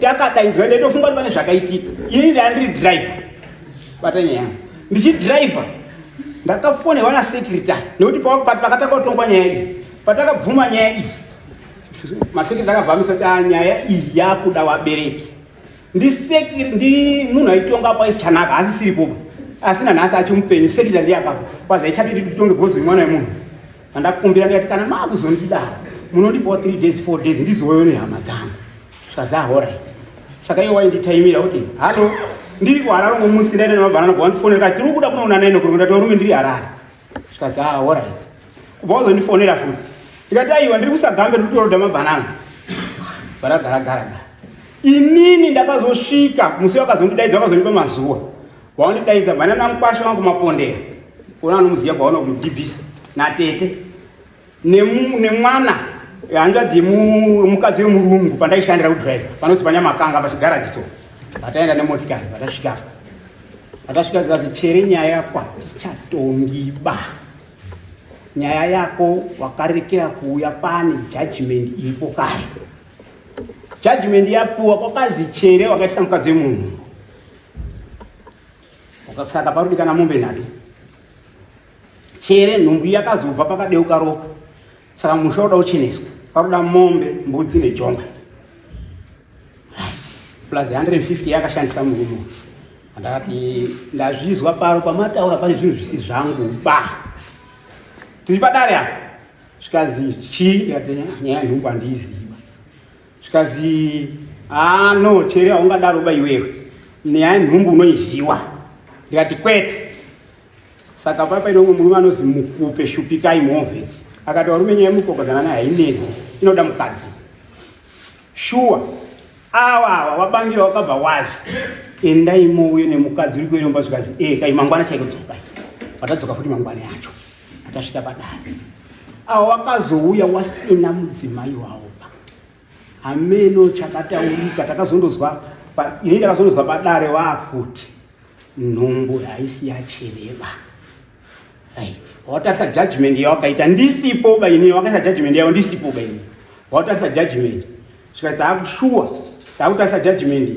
Takadaidzwa ndaitofunga kuti pane zvakaitika. Ini ndandiri driver. Bata nyaya yangu. Ndichidriver ndakafonerwa nasecretary nekuti pakatanga kutongwa nyaya iyi patakabvuma nyaya iyi masekretary akabvamisa kuti ah, nyaya iyi yakuda vabereki ndi munhu aitonga apo aisi chanaka asisiripoba asi nanhasi achimupenyu sekretary ndiye akafa kwazi aichatoti titonge bhozi wemwana wemunhu andakumbira ndikati kana maakuzondidaro munondipawo 3 days 4 days ndizouyo nehama dzangu zvikazi ahorit saka iye wainditaimira kuti halo ndiri kuharare umwe musi ndaenda nemabhanana bva wandifonera kati tiri kuda kunoona naino kuri ndati varume ndiri harare zvikazi ahorit kubva wazondifonera futi ndikati aiwa ndiri kusagambe ndiri kutorodha mabhanana varagara gara gara inini ndakazosvika musi wakazondidaidza wakazondipa mazuva waundidaidza bhanana mukwasha wangu mapondera kuona anomuziva kwaona kumudhibhisa natete nemwana hanzvadzi yemukadzi wemurungu pandaishandira kudrive panonzi panyamakanga pachigaraji so vataenda nemotikari vatasvikapo vatasvika zikazi chere nyaya kwatichatongiba nyaya yako wakarekera kuuya pane judgment iripo kare judgment yapuwa kwakazi chere wakaitisa mukadzi wemunhu saka parudikana mombe nhatu chere nhumbu yakazobva pakadeuka ropa saka musha uda kucheneswa paruda mombe mbudzi nejongwe plus 150 yakashandisa murume ndakati ndazvizwa paro pamataura pane zvinhu zvisi zvangu ba tiri padare apa zvikazi chii ndikati nyaya nhumbu handiiziva zvikazi ah no chere haungadaro ba iwewe nyaya nhumbu unoiziwa ndikati kwete saka pai paine umwe murume anozi mukupe shupikai moveti akati varume nyaya yemukokadzana naye hainetsi inoda mukadzi shuwa awa awa wabangira wakabva wazi endai muuye nemukadzi uri kueromba zvikazi e kai mangwana chaiko dzokai watadzoka futi mangwana yacho atasvika padare awa wakazouya wasina mudzimai wawo hameno chakataurika takazondozwa ini ndakazondozwa padare waakuti nhumbu haisi yachireva right watarisa judgment yawakaita ndisipo ba ini wakaisa judgment yawo ndisipo ba ini watarisa judgment svika taakushuwa taakutarisa judgment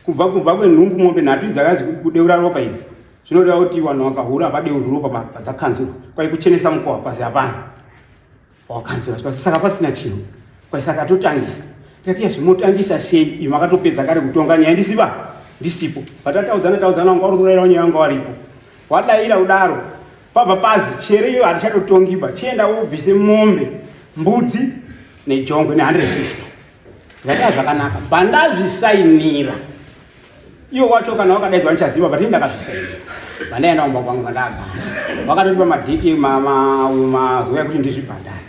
kubva kubva kwenhumbu mombe nhatu dzakazi kudeura ropa idzi zvinoreva kuti vanhu vakahura havadeurwi ropa padzakanzurwa kwai kuchenesa mukowa kwazi hapana wakanzura zvikati saka pasina chinhu kwai saka totangisa tikati ya zvimotangisa sei imi makatopedza kare kutonga nyaya ndisiba ndisipo patataudzana taudzana wanga uri kuraira nyaya wanga waripo wadaira kudaro pabva pazi chere iyo hatichatotongiba chienda ubvise mombe mbudzi nejongwe ne 150 ndikati zvakanaka pandazvisainira Iwo wacho kana wakadaidzwa ndichaziva but ini ndakazvisainira. Pandaenda kumba kwangu pandagara. Wakatotipa madheti mazuva ekuti ndizvibhadhare.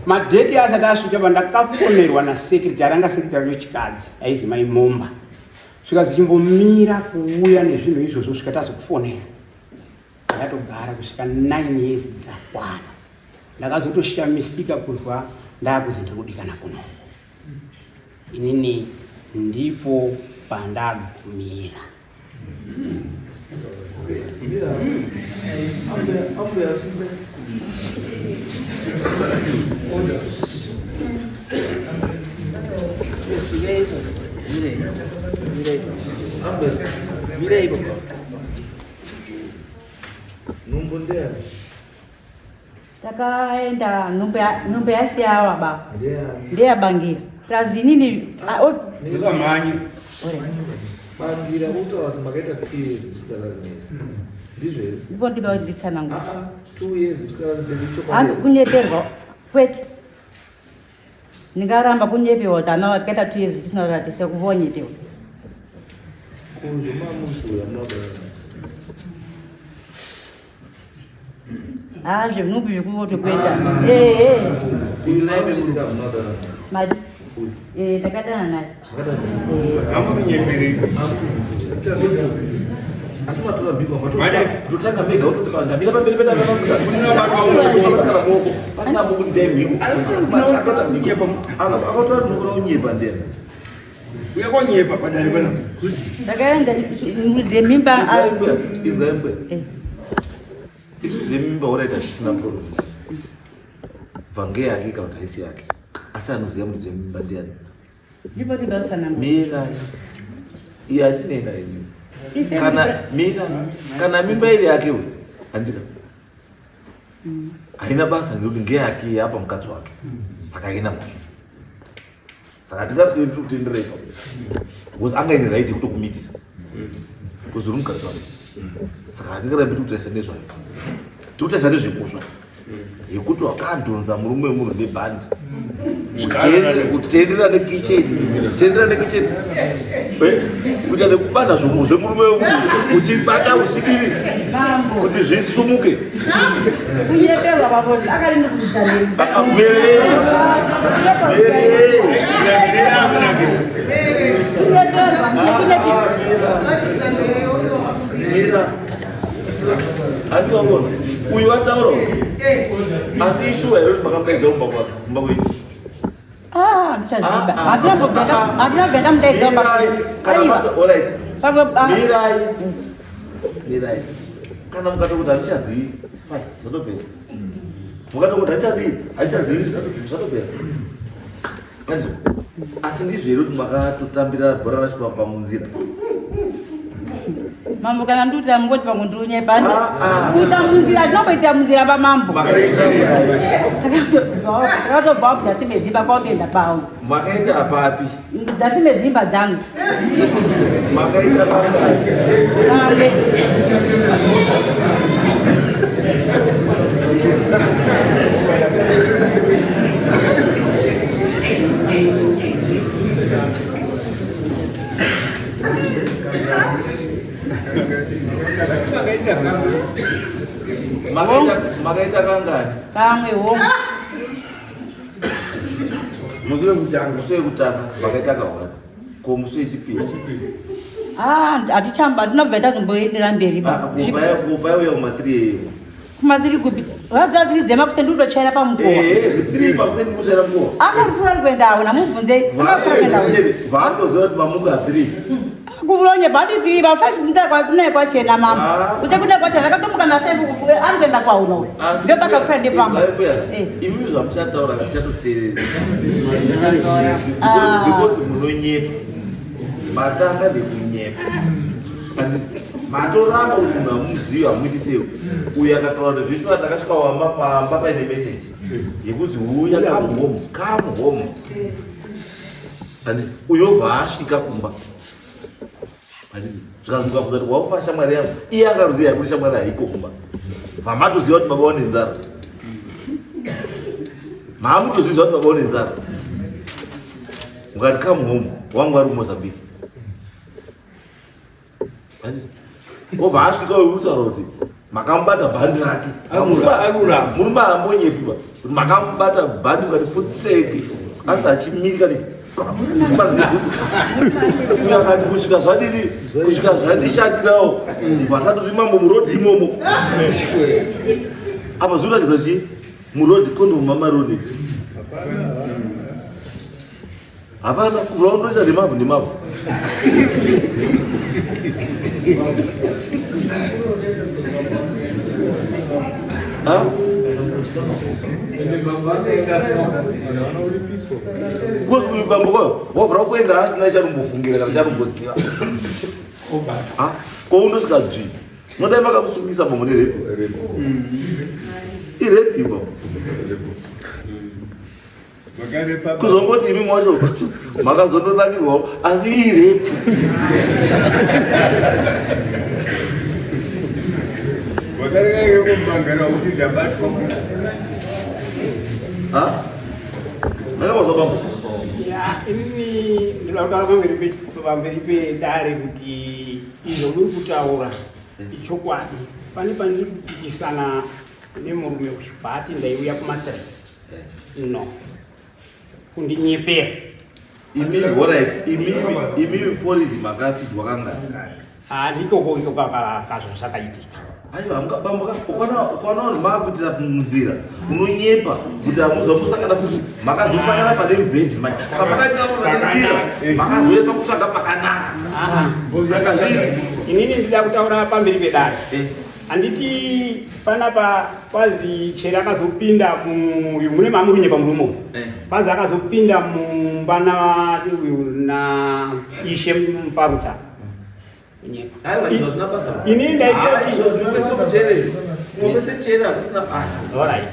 Madheti asati asvika pandakafonerwa nasekretary anga sekretary wechikadzi aizi mai Momba. Zvikazi chimbomira kuuya nezvinhu izvozvo kusvika tazokufonera. Ndakatogara kusvika 9 years dzakwana. Ndakazotoshamisika kunzwa ndakuzi ndiri kudikana kuno. Inini ndipo pandagumira. Takaenda nhumbu yasiyawa ba ndeyabangira tazinini Usamhanye. Bangira utaura kuti makaita 2 years musikarari mese. Ndizvo here? Ndipo ndinoda kudzitsanangura. Ah, 2 years musikarari mese chokwadi. Handi kunyeperwa kwete. Ndingaramba kunyepewa kuti ana tikaita 2 years tisina kuratisa kuvonyepewa. Kuzvo mamuziura munoda. Ah, zvenhumbu zvekuti kuita. Eh, eh. Madi. Eh, ndakadana naye. Amunyepereki. Asi matora mbiko Madi. matotanga mega utoti ndamira pamberi pedaaoko pasina mukutidzai mhiko akatora tinokona kunyepa ndena Uya konyepa padare panapa. Ndakaenda muzi yemimba. Izwai mbuya, izwai mbuya. Eh. Isu zvemimba uraita zvisina problem. Bva ngeyake kana kuti haisi yake. Asi anoziva muridzi wemimba ndiani? Ndipo ndingatsanangura. Mira. Iye hatinei naye inini. Ife Kana mira, kana mimba iri yake uyu, handika. Haina basa nekuti ngeyake yapa mukadzi wake. Saka haina mhosva. Saka tingasweri tiri kutendera ipapo. Because anga ine right yekutokumitisa. Because uri mukadzi wake. Saka hatingarambi tiri kutarisa nezvayo. Tiri kutarisa nezvemhosva. Yekuti wakadhonza murume wemunhu nebhandi. Kutendera nekicheni. Kutendera nekicheni. Kuita nekubata zvombo zvemurume wemunhu. Uchibata uchidini. Mambo. Kuti zvisumuke. Kunyeperwa babo akari ndikudzanira. Mirei. Mirei. Kunyeperwa, kunyeperwa. Mira. Handitaona. Uyu ataura. Asi ishuwa here kuti makamudaidza kumba kwake? Kumba kwenyu. Ah, ndichaziva. Handina kubva ndamudaidza kumba. Mirai. Kana Aiwa. alright. Pamwe ah, Mirai. Mirai. Kana mukatokuti handichazivi, fine, zvatopera. Mukatokuti handichadii, handichazivi, zvatopera. Andizvo. Asi ndizvo here kuti makatotambira bhora racho pamunzira? Mambo kana ndikuti mungoti pamwe ndinonyepa. Ah, ah. Kuita munzira tinomboita munzira pamambo. Makaita Takatobva dzasi medzimba kwakuenda pawo. makaita papi? Dzasi medzimba dzangu. Makaita pakati. Mambe. Makaita kangani? Kamwe hongu. Musi wekutanga. Musi wekutanga makaita kahwani. Ko musi wechipiri? Ah, hatichamba hatinobva tazomboendera mberi ba. Kupa yauya kuma 3 am. Kumatiri kupi? Vadzadziridzema kuseni ndikutochaira pamukova. Ehe, 3 pakuseni kuchaira mukova. Akapfuura ari kuenda awo namubvunze. Akapfuura kuenda awo. Vaandoziva kuti mamuka 3. Kuvulonye badi tiri ba 5 mnta kwa kunaye kwa chena mama. Ah. Kute kunaye kwa chena akatomuka na 5 ari kuenda kwa uno. Ndio pakapfuura ndepamwe. Eh. Imi zvamuchataura zvichatoteerera. Ah. Because munonyepa. Matanga nekunyepa. Matoramba kuti munhu hamuzivi hamuiti sei. Uyu akataura kuti zveshuwa ndakasvika wamba pamba paine message yekuzi uya come home, come home. Handiti uyo obva asvika kumba. Handiti zvikanzi mukabvunza kuti waufa shamwari yangu iye angaruziva yekuti shamwari haiko kumba. Vamatoziva kuti baba wane nzara. Maamutozviziva kuti baba wane nzara. Mukati come home wangu ari kuMozambique. Handiti obva asvika uyu kutaura kuti makamubata bhandi rake. Arurama. Murume haambonyepiwa. Kuti makamubata bhandi mukati futseke asi achimirika ne. Uyo akati kusvika zvadini, kusvika zvandishatirawo, vasatoti mambo murodhi imomo. Apa zvinoratidza chii? Murodhi kondomu mamaroni. Hapana kuvura undoisa nemavhu nemavhu. Because uyu bambo kwayo wavhura kuenda asina chanombofungira kana chanomboziva. Ko undosvika dzvi. Unodai makamusungisa bambo nerepi. Irepi bambo. Kuzongoti imi mwacho makazondonakirwawo asi irepi. Wakarega kumangara kuti ndabatwa. Ha? Makabazwa bambo? Ya, inini ndinoda kutaura pamberi pedare kuti izvo muri kutaura ichokwadi. Pane pandiri kupikisana nemurume uyu paati ndaiuya kumasere. No. Kundinyepera. Imi, alright, imi, imi porridge makafidwa kangani? Ah, ndikoko iko kazvo zvakaitika. Aiwa, bambo, ukaona vanhu maakuitira munzira, unonyepa kuti hamuzwa musangana futi, makazosangana pane mubhedhi manje. Pamakaitira pane nzira, makazoedza kutsvaga pakanaka. Akazvizi. Inini ndida kutaura pamberi pedare. Handiti panapa kwazi chero akazopinda uyu mune mamurinye pamurume uyu. Kwazi akazopinda mumba na uyu na ishe Muparutsa. Kunyepa. Aiwa, izvo hazvina basa. Inini ndaita Ah, izvo zvinopesa muchere. Unopesa chere hakusina basa. All right.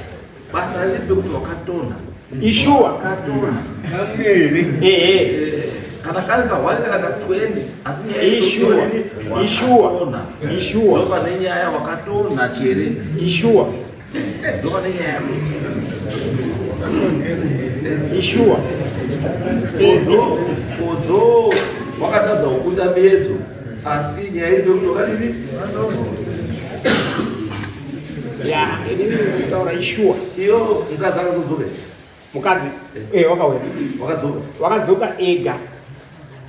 Basa riri pekuti wakatonha. Ishuwa. Wakatonha. Kamere. Ehe. Kana kari kahwani kana ka20 asi nyaya Ishuwa. Ishuwa. Ishuwa. Ndopane nyaya wakatonha chere. Ishuwa. Ndopane nyaya. Ishuwa. Although wakatadza kukunda miedzo asi nyaya iri pekuti wakadini? Ya, inini ndikutaura ishuwa. Iyo mukadzi akazodzoka. Mukadzi eh wakauya. Wakadzoka. Wakadzoka ega.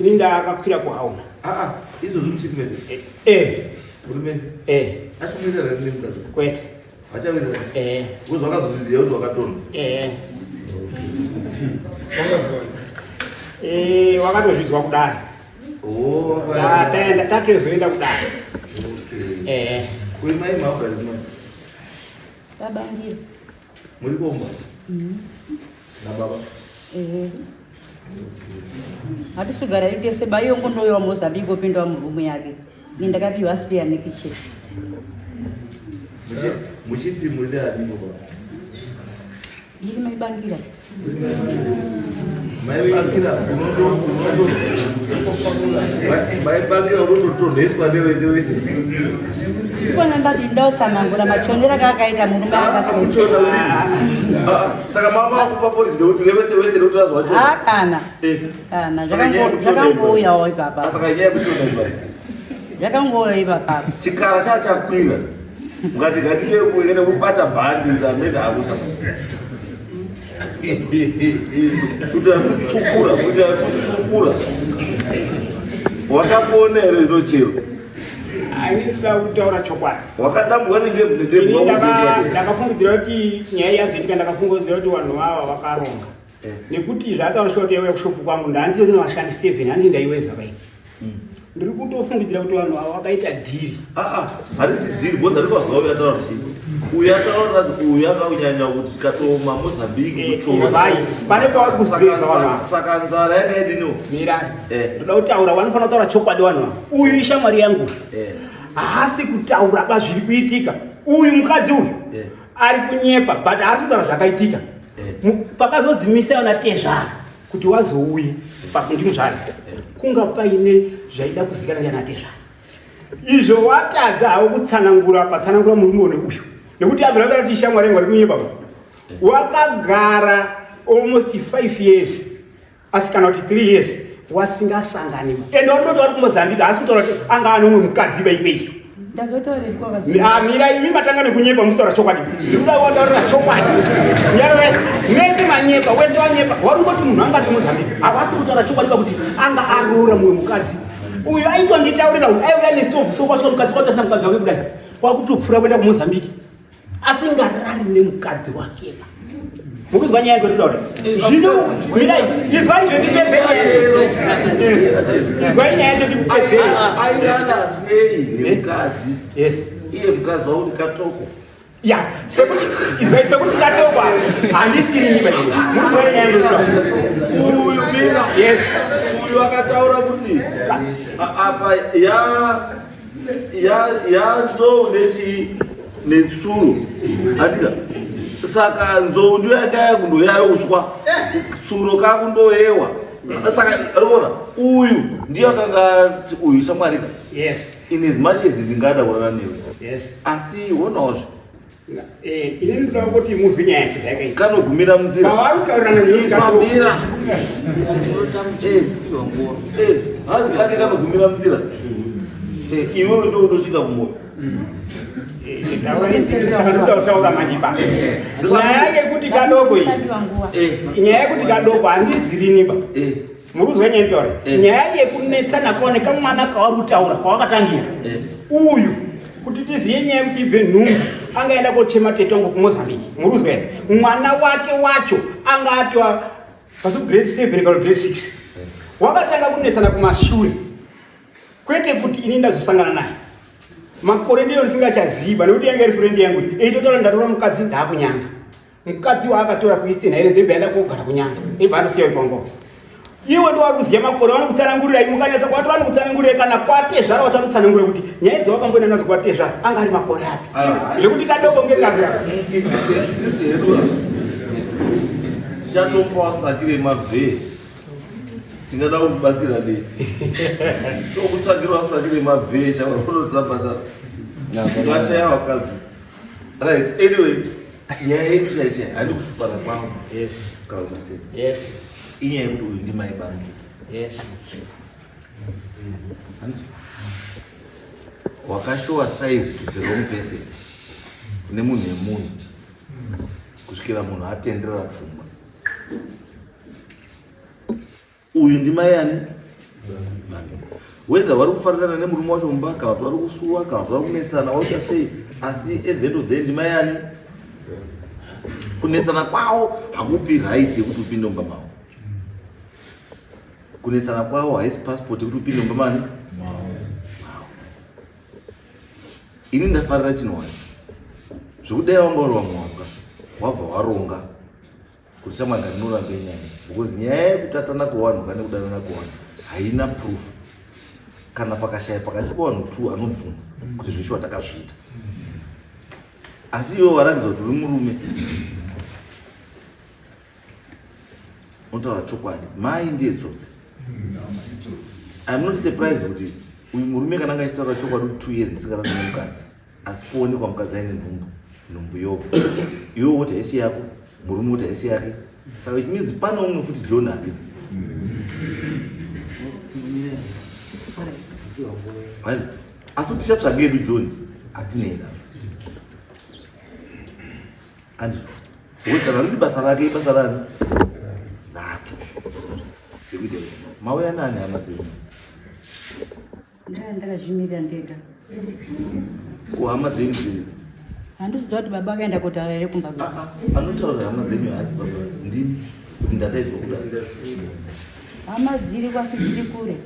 Ini ndakakwira kuhauna. Ah ah, izvozvo muchiri mese. Eh. Muri mese. Eh. Achikuwirirana nemukadzi. Kwete. Vachawirirana. Eh. Because wakazozviziva kuti wakatonha. Eh. Eh, wakatozvidzwa kudare. Oh, Taenda tatozoenda kudare. Okay. Eh. Kuri mai mabva rimwe. Tabangira. Muri komba? Na baba. Ehe. Hatisugara tese ba iyo ngondoyo wa Mozambique opinda murumu yake. Ni ndakapiwa spare nekicheni. Muchiti muri ani baba? Ndiri maibangira. Maibangira unondo maibangira unototonheswa newese wese. Ikona ndati ndotsanangura machonero akaita murume akasika. Kuchona udini? Saka mama akupa porridge nekuti nevese wese nekuti vazowachona. Ah kana. Kana zvakangouyawo ipapa. Saka nyaya yekuchona ipapa. Zvakangouya ipapa. Chikara chachakwira. Mukati ngatichekuenda kubata bhandi kuti amene akusa. Kuti akutsukura, kuti akutsukura. Wakapona here zvinochero? Ini ndinoda kutaura chokwadi. Wakadambwa nendebvu Ini nendebvu. ndakafungidzira kuti nyaya yazoitika ndakafungidzira kuti vanhu vava vakaronga. Nekuti zvataura shoti yauya kushopu kwangu ndandiri nevashandi 7 handi ndaiweza vai. Ndiri kutofungidzira kuti vanhu ava vakaita dhiri. Ah, harisi dhiri because ari kwazuva uyu ataura kuti uyu ataura kuti uyu akaunyanya kuti tikatoma Mozambique kuchora. Vai, pane pavari kuziveza vanhu ava. Saka nzara yanga yadiniwo. Mira, ndoda kutaura vanofanira kutaura chokwadi vanhu ava. Uyu ishamwari yangu. Haasi kutaura pazviri kuitika. Uyu mukadzi uyu ari kunyepa but haasi kutaura zvakaitika. Pakazodzimisa yona tezvara kuti wazouye pakundimuzvara kunga paine zvaida kuzikanwa ndiana tezvara. Izvo watadza havo kutsanangura patsanangura murume une uyu nekuti abvira kutaura kuti ishamwari yangu ari kunyepa. Wakagara almost 5 years asi kana kuti 3 years wasingasangani ende warikutoti vari kumozambique haasi kutaura kuti anga ane umwe mukadzi baikweyo. Ndazotaurira Ah, mira imi matanga nekunyepa musitaura chokwadi. Ndikuda wataurira chokwadi. Nyarara mese manyepa, wese wanyepa. Warungoti munhu anga ari kuMozambique. Havasi kutaura chokwadi pakuti anga aroora mumwe mukadzi. Uyu aitonditaurira uyu aiuya nestove so kwasvika mukadzi kwatasina mukadzi wake kudai. Kwakutopfuura kuenda kuMozambique. Asingarari nemukadzi wake. Mukuzwa nyaya yekutaura. Zvino mirai, izwai zvendipedzere. Izwai nyaya yacho ndikupedzere. Airara sei nemukadzi? Yes. Iye mukadzi wakuti katoko. Ya, pekuti izwai pekuti katokwa handisiri nyika iyi. Mukuzwa nyaya yekutaura. Uyu mira. Yes. Uyu akataura kuti apa ya ya ya nzou nechii netsuro atika saka nzou ndiyo yanga yakundoyauswa tsuro kakundoyewa saka rivona uyu ndiyo akanga ati uyu shamwarika Yes. in as much as ndingada kurara newe Yes. asi wonawozve Eh, ini ndinoda kuti muzwe nyaya yacho zvayakaita. kanogumira munzira Pavari kutaurirana izwa mira Eh, eh, hazi kake kanogumira munzira Eh, iwewe ndo unosvika kumoyo Saka ndoda kutaura manje pa. Nyaya yekuti kadoko iyi. Eh, Nyaya yekuti kadoko handizirini ba. eh, Muruzwa nyaya nditaure. Eh. Nyaya yekunetsana kwaone kamwana kavari kutaura kwawakatangira. Eh. Uyu kuti tiziye nyaya yekuti ibve nhumbu angaenda kochema tete wangu kuMozambique. Muruzwa here? Mwana wake wacho anga atwa pasi grade 7 kana grade 6. Wakatanga kunetsana kumashure. Kwete kuti ini ndazosangana naye. Makore ndiyo ndisingachaziva nekuti yanga iri friend yangu. Eitotaura ndatora mukadzi ndaakunyanga. Mukadzi waakatora kuEastern Highlands ebva aenda kogara kunyanga. Ebva andosiya ikongo. Iwe ndo wari kuziya makore vanokutsanangurira mukanyatsa kwati vanokutsanangurira kana kwatezvara wacho vanotsanangurira kuti nyaya dzawakamboenda nadzo kwatezvara anga ari makore api. Zvekuti kadoko ngekazi isusu hedu tichatofa sakire mabvee tingada kukubatsira nei tokutsvakira sakire mabvee chavanotambana tingashaya vakadzi right anyway nyaya yedu chaichai handi kushupana kwangu Yes. kana kumasei Yes. inyaya yekuti uyu ndimai bangi Yes. wakashowa size to the wrong person kune munhu yemunhu kusvikira munhu atenderera pfungwa uyu ndimai ani Bangi. Whether vari kufarirana nemurume wacho mumba kana kuti vari kusuwa kana kuti vari kunetsana waita sei asi at the end of the day ndimai ani kunetsana kwavo hakupi right yekuti upinde mumba mavo kunetsana kwavo haisi passport yekuti upinde mumba mani mavo ini ndafarira chinhu zvekudai wanga uri vamwe wanga wabva waronga kuti shamwari ndinorambe nyaya because nyaya yekutatana kwevanhu kane kudanana kwevanhu haina proof kana pakashaya pakati pevanhu two anobvuma kuti zveshuwa takazviita asi iwe waratidza kuti uri murume unotaura chokwadi mai ndiye tsotsi I'm not surprised kuti uyu murume kana anga achitaura chokwadi kuti 2 years ndisingarani nemukadzi asi kuonekwa mukadzi aine nhumbu nhumbu yobva iwe woti haisi yako murume woti haisi yake saka it means pane umwe futi john aripo Right? Asi kuti tichatsvaga edu john hatinei nazvo andizvo because kana riri basa rake ibasa rani rake yekuti mauya nani hama dzenyu Ndaya ndakazvimirira ndega. Kuhama dzenyu dziri Handiziva kuti baba akaenda kotaura here kumba kwedu. Anotaura hama dzenyu haasi baba ndini kuti ndadaidzwa kudai Hama dziri kwasi dziri kure.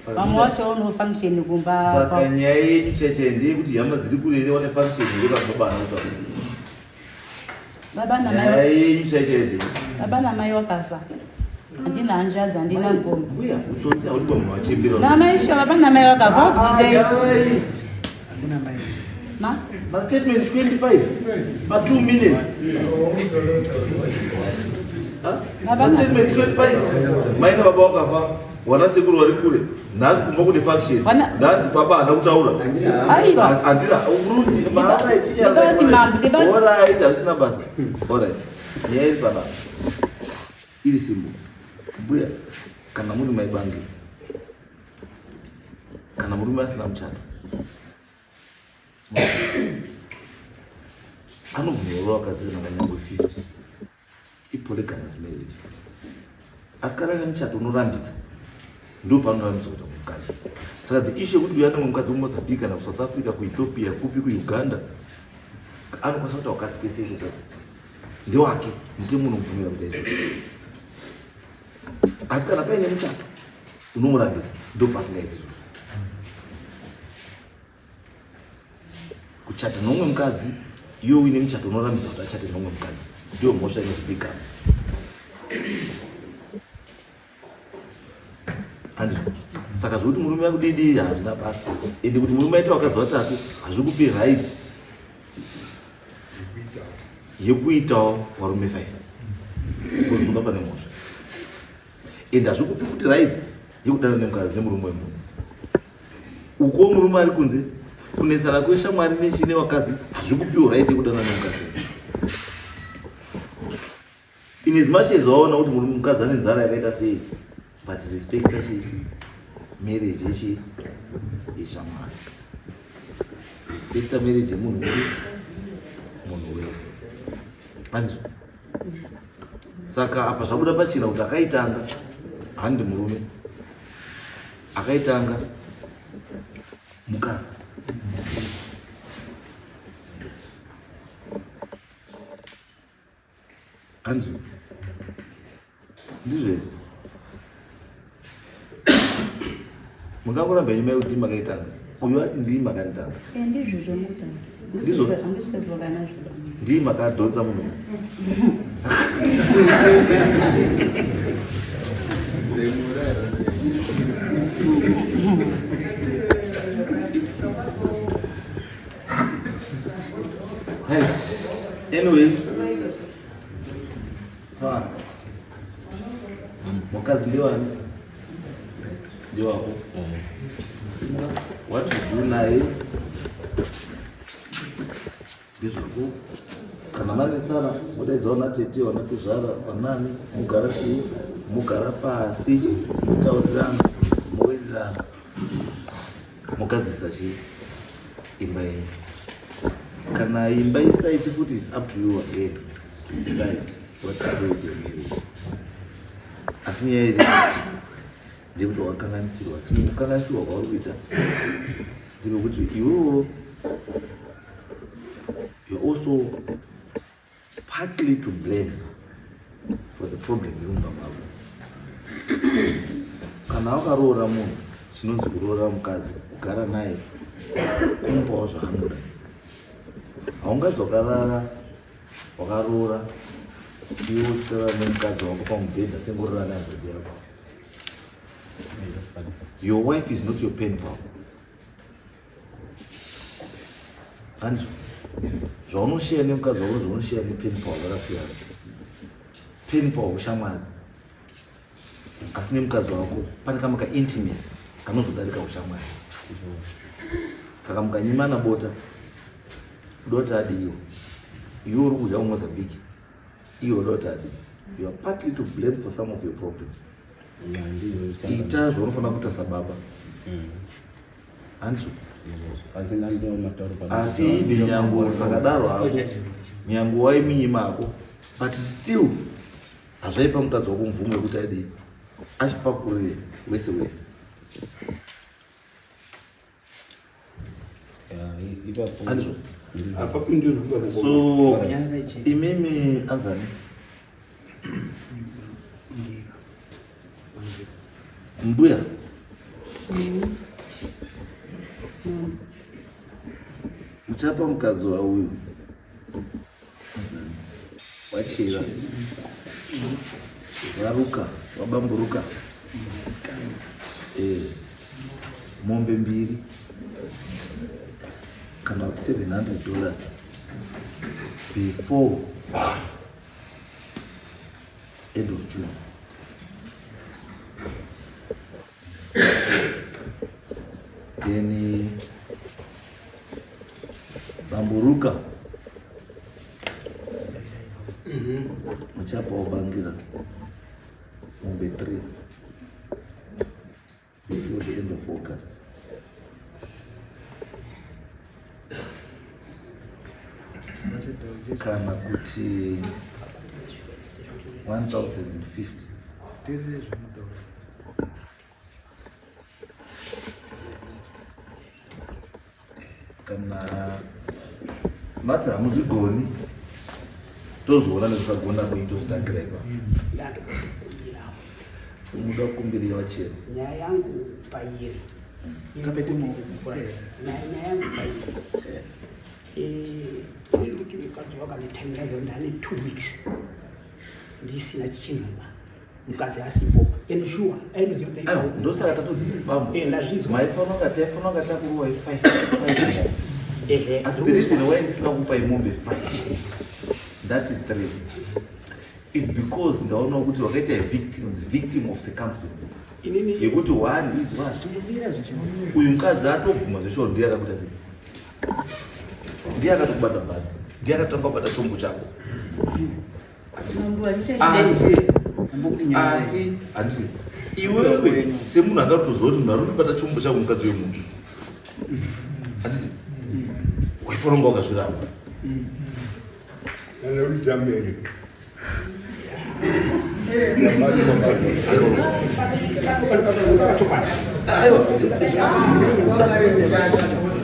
Saka Vamwe vacho vano function kumba. Saka nyaya yenyu chaichai ndeyekuti hama dziri kure here wane function here kana baba haana kutaura Baba nyaya namai yenyu chaichai ndeye baba namai wakafa. Handina hanzvadzi, handina ngoma. Mbuya utsotsi haudi pamunhu wachembera Namai shuwa baba namai wakafa. Wabvunzei. Ma? mastatement 25 pa 2 minutes Ha? Baba- mastatement 25 mai nababa wakafa wana sekuru vari kure nhasi kumba kune function nhasi baba haana kutaura Aiwa. handina uruti Ndibati mambo, ndibati- alright hazvisina basa alright nyaya iri panapa iri simbo mbuya kana muri maibangi kana murume asina muchato kuroora vakadzi kana vanyangwe 50 ipolygamous marriage asi kana ine muchato unorambidza ndo panorambidza kuita mukadzi saka the issue yekuti uya nemwe mukadzi kumozambique kana kusouth africa kuethiopia kupi kuuganda anokwanisa kuita wakadzi kwese ikoko ndewake mutemo unomubvumira kuita izvo asi kana paine muchato unomurambidza ndo pasingaiti izvozvo kuchata nomumwe mukadzi iwe uine muchato unorambidza kuti achate nomumwe mukadzi ndiyo mhosva inozwi bigamy handizvo saka zvekuti murume akudidii hazvina basa ende kuti murume aite vakadzi vatatu hazvikupi right yekuitawo varume five because unga pane mhosva ende hazvikupi futi right yekudana nemukadzi nemurume wemunhu ukuwo murume ari kunze kunesana kweshamwari nechii nevakadzi hazvikupiwo right yekudana nemukadzi in as much as waona kuti murume mukadzi ane nzara yakaita sei but respecta chii marriage yechii yeshamwari respecta marriage yemunhu uri munhu wese andizvo saka apa zvabuda pachena kuti akaitanga handi murume akaitanga mukadzi hanzi ndizvo here mungangoramba henyu mai kuti makaitanga uyu ati ndii makanditanga eh, ndizvo zvomutanga ndizvo ndii makadhonza munhu Right. Anyway. Ah. Mukadzi ndiwani? Ndiwako. What you do naye ndezvako. Kana manetsana modaidza vana tete, vana tezvara, vanani, mugara chii? Mugara pasi, motaurirana, mowirirana. Mogadzisa chii? Imba yenyu. Kana imba isaiti futi is up to you again to decide what to do with your marriage. Asi nyaya iri ndeyekuti wakanganisirwa, asi kukanganisirwa kwauri kuita ndepekuti iwewo you're also partly to blame for the problem iri mumba mako. Kana wakaroora munhu, chinonzi kuroora mukadzi kugara naye kumupawo zvaanoda. Haungazi wakarara wakaroora iwe uchirara nemukadzi wako pamubhedha sengorora nehanzvadzi yako. Your wife is not your pen pal. Andrew, zvaunosheya nemukadzi wako zvaunosheya nepen pal zvakasiyana. Pen pal ushamwari, asi nemukadzi wako pane kamwe kaintimacy kanozodarika ushamwari. Saka mukanyimana bota, dota adiwo iwe uri kudya kuMozambique, iwe dota adii. You are partly to blame for some of your problems. Ita zvaunofanira kuita sababa. Andrew. Asi even nyango usakadaro hako nyango waiminyima hako but still hazvaipa mukadzi wako mvumo yekuti adii achipakurire wese wese. Andizvo. So imimi anzani Mbuya. Muchapa mukadzi wauyu. Wachira. Varuka, wabamburuka. Eh. Mombe mbiri. Kana kuti $700 before end of June. Then bamburuka muchapa wabangira mombe 3 before the end of August. Kana kuti 1050. Kana mati hamuzvigoni, tozoona nekusagona kwenyu, tozotangira ipapo. Umuda kukumbirira wachena. Nyaya yangu pairi. Nyaya yangu pairi, inini kuti mukadzi wakanditaimiraza ndane 2 weeks ndisina chinhuba, mukadzi asipo, and sure ainoziva kuti Aiwa, ndosaka tatodzi bambo. Ndazvizwa. Maifanira kunga taifanira kunga takuruwai 5. Asi the reason why ndisina kupai mombe 5, ndati 3, is because ndaona kuti wakaita a victim of circumstances. Inini Yekuti one is one, uyu mukadzi atobvuma zveshuwa, ndiye akakuita sei, ndiye akatokubata bhadhi, ndiye akatotanga kubata chombo chako. Asi handiti iwewe semunhu angatoziva kuti munhu ari kutobata chombo chako mukadzi wemunhu, handiti waifanira kunga wakazviramba? Anoridza mberi. Aiwa.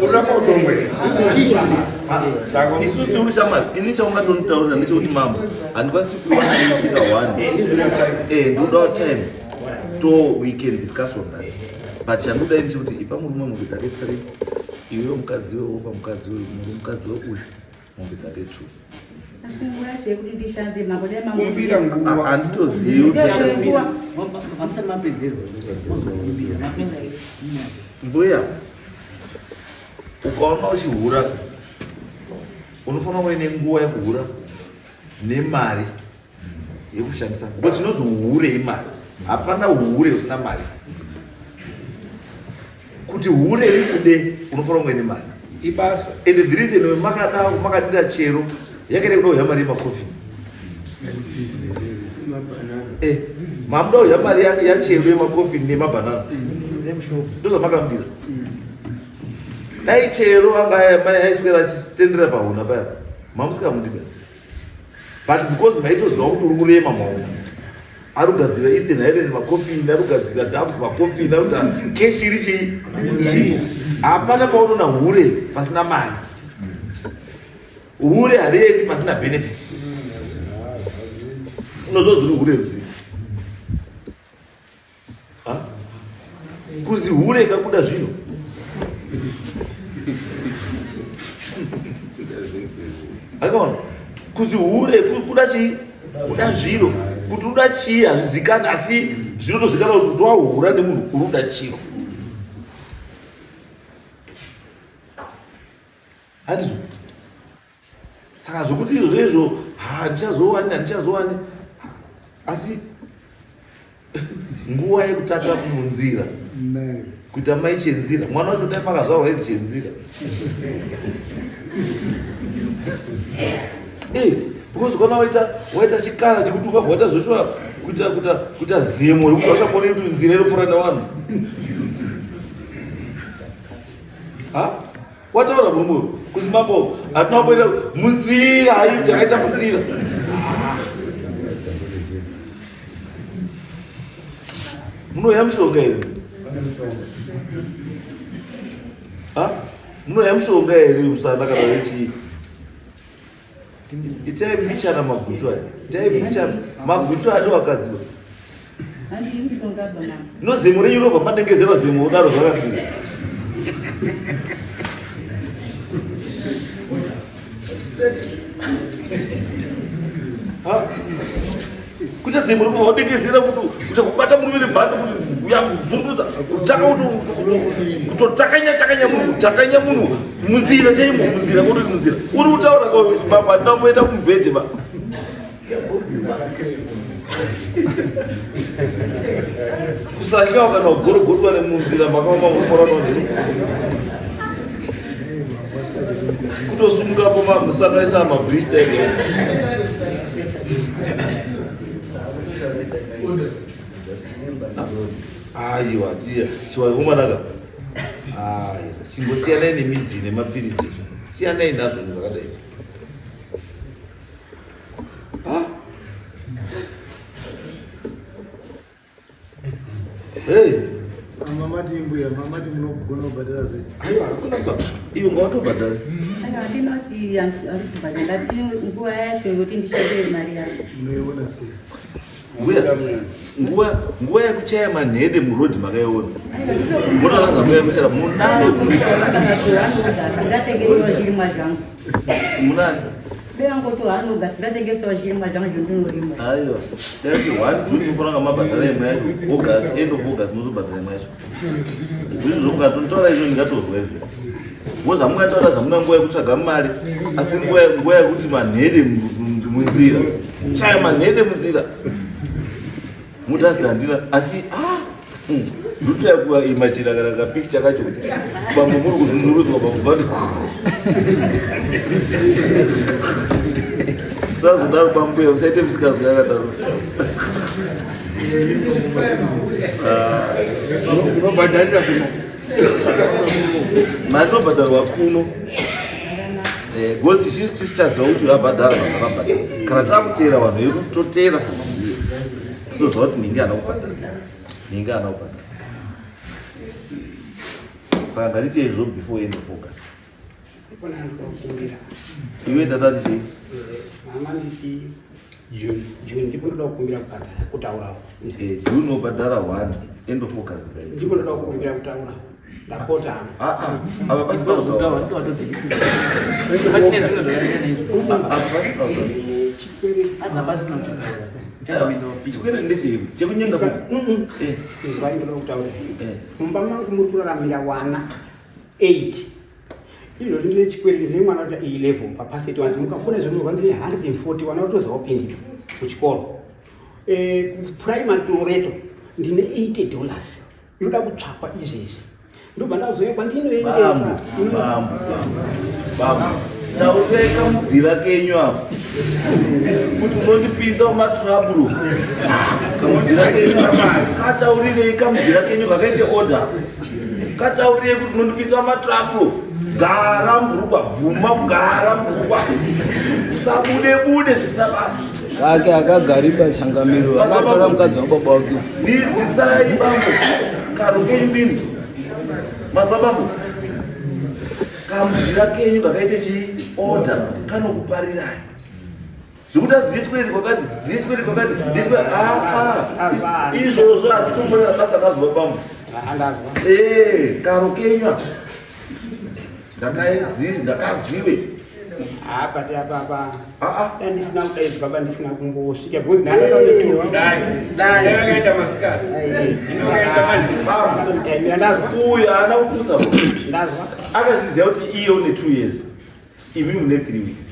Urapa udomwe. Isusu tiri shamwari. Ini chaungatonitaurira ndechekuti mambo, handikwanisi kuwana isika one, ndodawo time to we can discuss on that, but chandodai ndechekuti ipa murume mombe dzake three, iwewe mukadzi wewe wopa mukadzi wewe, mukadzi weuyu mombe dzake two. Asi nguva yacho yekuti ndishande, mambo, dai Kumbira nguva. Handitozivi kuti chaita sei. Hamusati mapedzerwa, mozokumbira mapedza. Mbuya, ukaona uchihura, unofanira kuve nenguva yekuhura nemari yekushandisa, because chinonzi uhure imari. Hapana uhure usina mari. Kuti hure rikude, unofanira kunge nemari. Ibasa. And the reason makada makadira chero yakaita kuda kudya mari yemakofi, mamuda kudya mari yachero yemakofi nemabhanana, ndozvamakamudira. Dai chero anga aiswera achitendera pahuna paya, mamusingamudi, but because maitoziva kuti uri kurema maoko, ari kugadzira Eastern Highlands makofini, ari kugadzira Doves makofini, ari kuita cash iri chii chii. Hapana paunoona hure pasina mari. Hure hariendi pasina benefit. Unozoziri hure rudzii? Ha? Kuzi hure kakuda zvino, akaona kuzi hure kuda chii? Kuda zviro. Kuti uda chii hazvizikani, asi zvinotozikanwa kuti wahura nemunhu uri kuda chiro, handizvo? Saka zvokuti izvozvo izvo handichazowani, handichazowani, asi nguva yekutata munzira kuita mai chenzira, mwana wacho dai makazvarwa izi chenzira. Because kana waita chikara chekuti ukabva waita zvoshuwa kuita zemo rekuti auchakoni kuti nzira inopfuura nevanhu. Ha, wataura murume uyu kuti mambo, hatina kumboita munzira, ayi takaita munzira. Munoya mushonga here? Ha, munoya mushonga here musana kana wechii? Itai mbichana maguchu aya, itai mbichana maguchu adi wakadziwa. Handii mushonga ba, mama. No, zemo renyu robva madengezerwa zemo udaro zvakadii? Ha? Kuita zemo rekubva wadengezera kuti kubata murume nebhandi kuti uyakuzungurudza kutaka kutotakanya takanya munhu, kutakanya munhu munzira chaimo, munzira kuti munzira uri kutaura baba, handina kumboenda kumubhedhe ba. Kusatyawo kana kugorogodwa nemunzira makaoma kufora nonzi kutosumukapo mamusana ese amabrista ega. Aiwa, tiya chiwaikomanaka, aiwa, chimbosiyanai nemidzi nemapiritsi, siyanai nazvo zvakadai. Hey. Mamati mbuya, mamati munogona kubhadhara sei? Aiwa, hakuna ba. Iwe ngawatobhadhara. Aiwa, handinoti handisi kubhadhara, ndati nguva yacho yekuti ndishandire mari yacho. Munoiona sei? Mbuya, nguva nguva yekuchaya manhede murodhi makaiona. Munoona nguva yekuchaya munayo. Ndatengesawo zvirimwa zvangu. Munani? Berangoto anoga ndatengesawo zvirimwa zvangu zvondinorima. Aiwa. Tati 1 June mufanira mabhadhara imwe yacho. August, end of August muzobhadhara imwe yacho. Zvinhu zvomukatotora izvo ndingatorwa izvo. Ngozi hamungataura zamuna nguva yekutsvaga mari asi nguva yekuti manhede munzira. Chaya manhede munzira. Mutazi handina asi ah ndotoya kuimajina kana kapikicha kacho kuti pamwe muri kuzvunzurudzwa pamwe usazodaro pambuya usaite musikazwa yakadaro. Unobhadharira kuno. Mari inobhadharwa kuno because tichisu tisichaziva kuti urabhadhara vanhu vakabhadhara. Kana takuteera vanhu vedu toteera samambuya, totoziva kuti ninge ana kubhadhara, ninge ana kubhadhara. Saka ngatiite izvo before end of August. Ikona ndinoda kukumbira. Iwe tatati chii? Mama nditi June, June ndipo ndoda kukumbira kubhadhara kutaurawo. June wobhadhara 1, end of August. Ndipo ndoda kukumbira kutaura. Ndapota. Ah, ah, apa pasi pakutaura. Pachine zvimwe zvakasiyana izvo. Apa pasi pakutaura. Chikwereti. Asi hapasina kutaura. Judgment of peace. Chikwereti ndechei chekunyenga futi? Izwai, ndoda kutaura. Eh. Mumba mangu muri kuraramira wana 8. Izvozvi ndine chikwereti, ndine mwana kuti A level papaseti wandi mukafona zvinozwa ndine 140 wana kutoza wapindi kuchikoro. Kuprimary kuLoreto ndine $80 inoda kutsvakwa izvezvi. Ndobva ndazouya kwandinoendesa. Bambo, bambo, bambo, taurirai kamudzira kenyu apo kuti unondipinza mumatraburo. Kamudzira kenyu kataurirei, kamudzira kenyu kakaite order, kataurirei kuti unondipinza mumatraburo. Gara mburukwa, bvuma kugara mburukwa, usabude bude zvisina basa. Kake akagariba changamiro akatora mukadzi wababa wake. Dzidzisai bambo karo kenyu dini mazuva. Bambo, kamudzira kenyu kakaite chiorder kanokuparirai zvekuti dzichikwereti kwakati, dzichikwereti kwakati, dzichikwereti. Aa, izvozvo hatitomborera basa kazuva bambo. Andazwa. Karo kenyu aka ndakazive. Apa apa apa. Aa. Dai ndisina kudai baba, ndisina kumbosvika because Dai vakaenda masikati, inokaenda manheru. Bambo, ndazwa. Uyu haana kupusa. Ndazwa. Akazviziva kuti iye une 2 years, imi mune 3 weeks.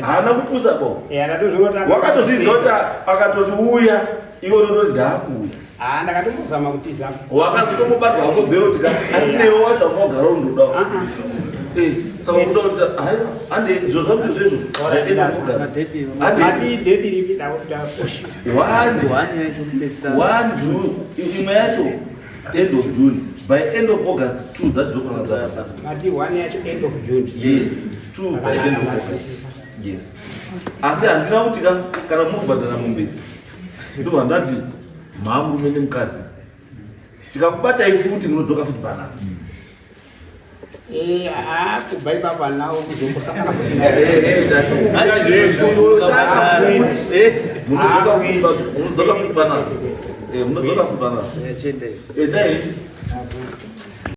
Haana kupusa bo. Ndatozviona. Wakatozviziva kuti akatoti uya, iwe unototi ndaakuuya. Ah, ndakatombozama kutiza. Wakazotombobatwa hako belt ka, asi newe wacho wangagara undodawo. Saka kuta kuti haiwa, ande izvo zvangu izvezvo. Mati date ripi takusvika? One. One yacho kupesa. 1 June, imwe yacho end of June. By end of August two dzacho dzofanira dzabhadhara. Mati one yacho end of June? Yes, two by end of August, yes. Asi handina kuti kana mubhadhara mombe, ndobva ndati mhamurume nemukadzi tikakubatai futi munodzoka futi panapa. Ah, kubva ipapo nawo kuzombosangana futi. Munodzoka futi panapa. Munodzoka futi panapa. Dai.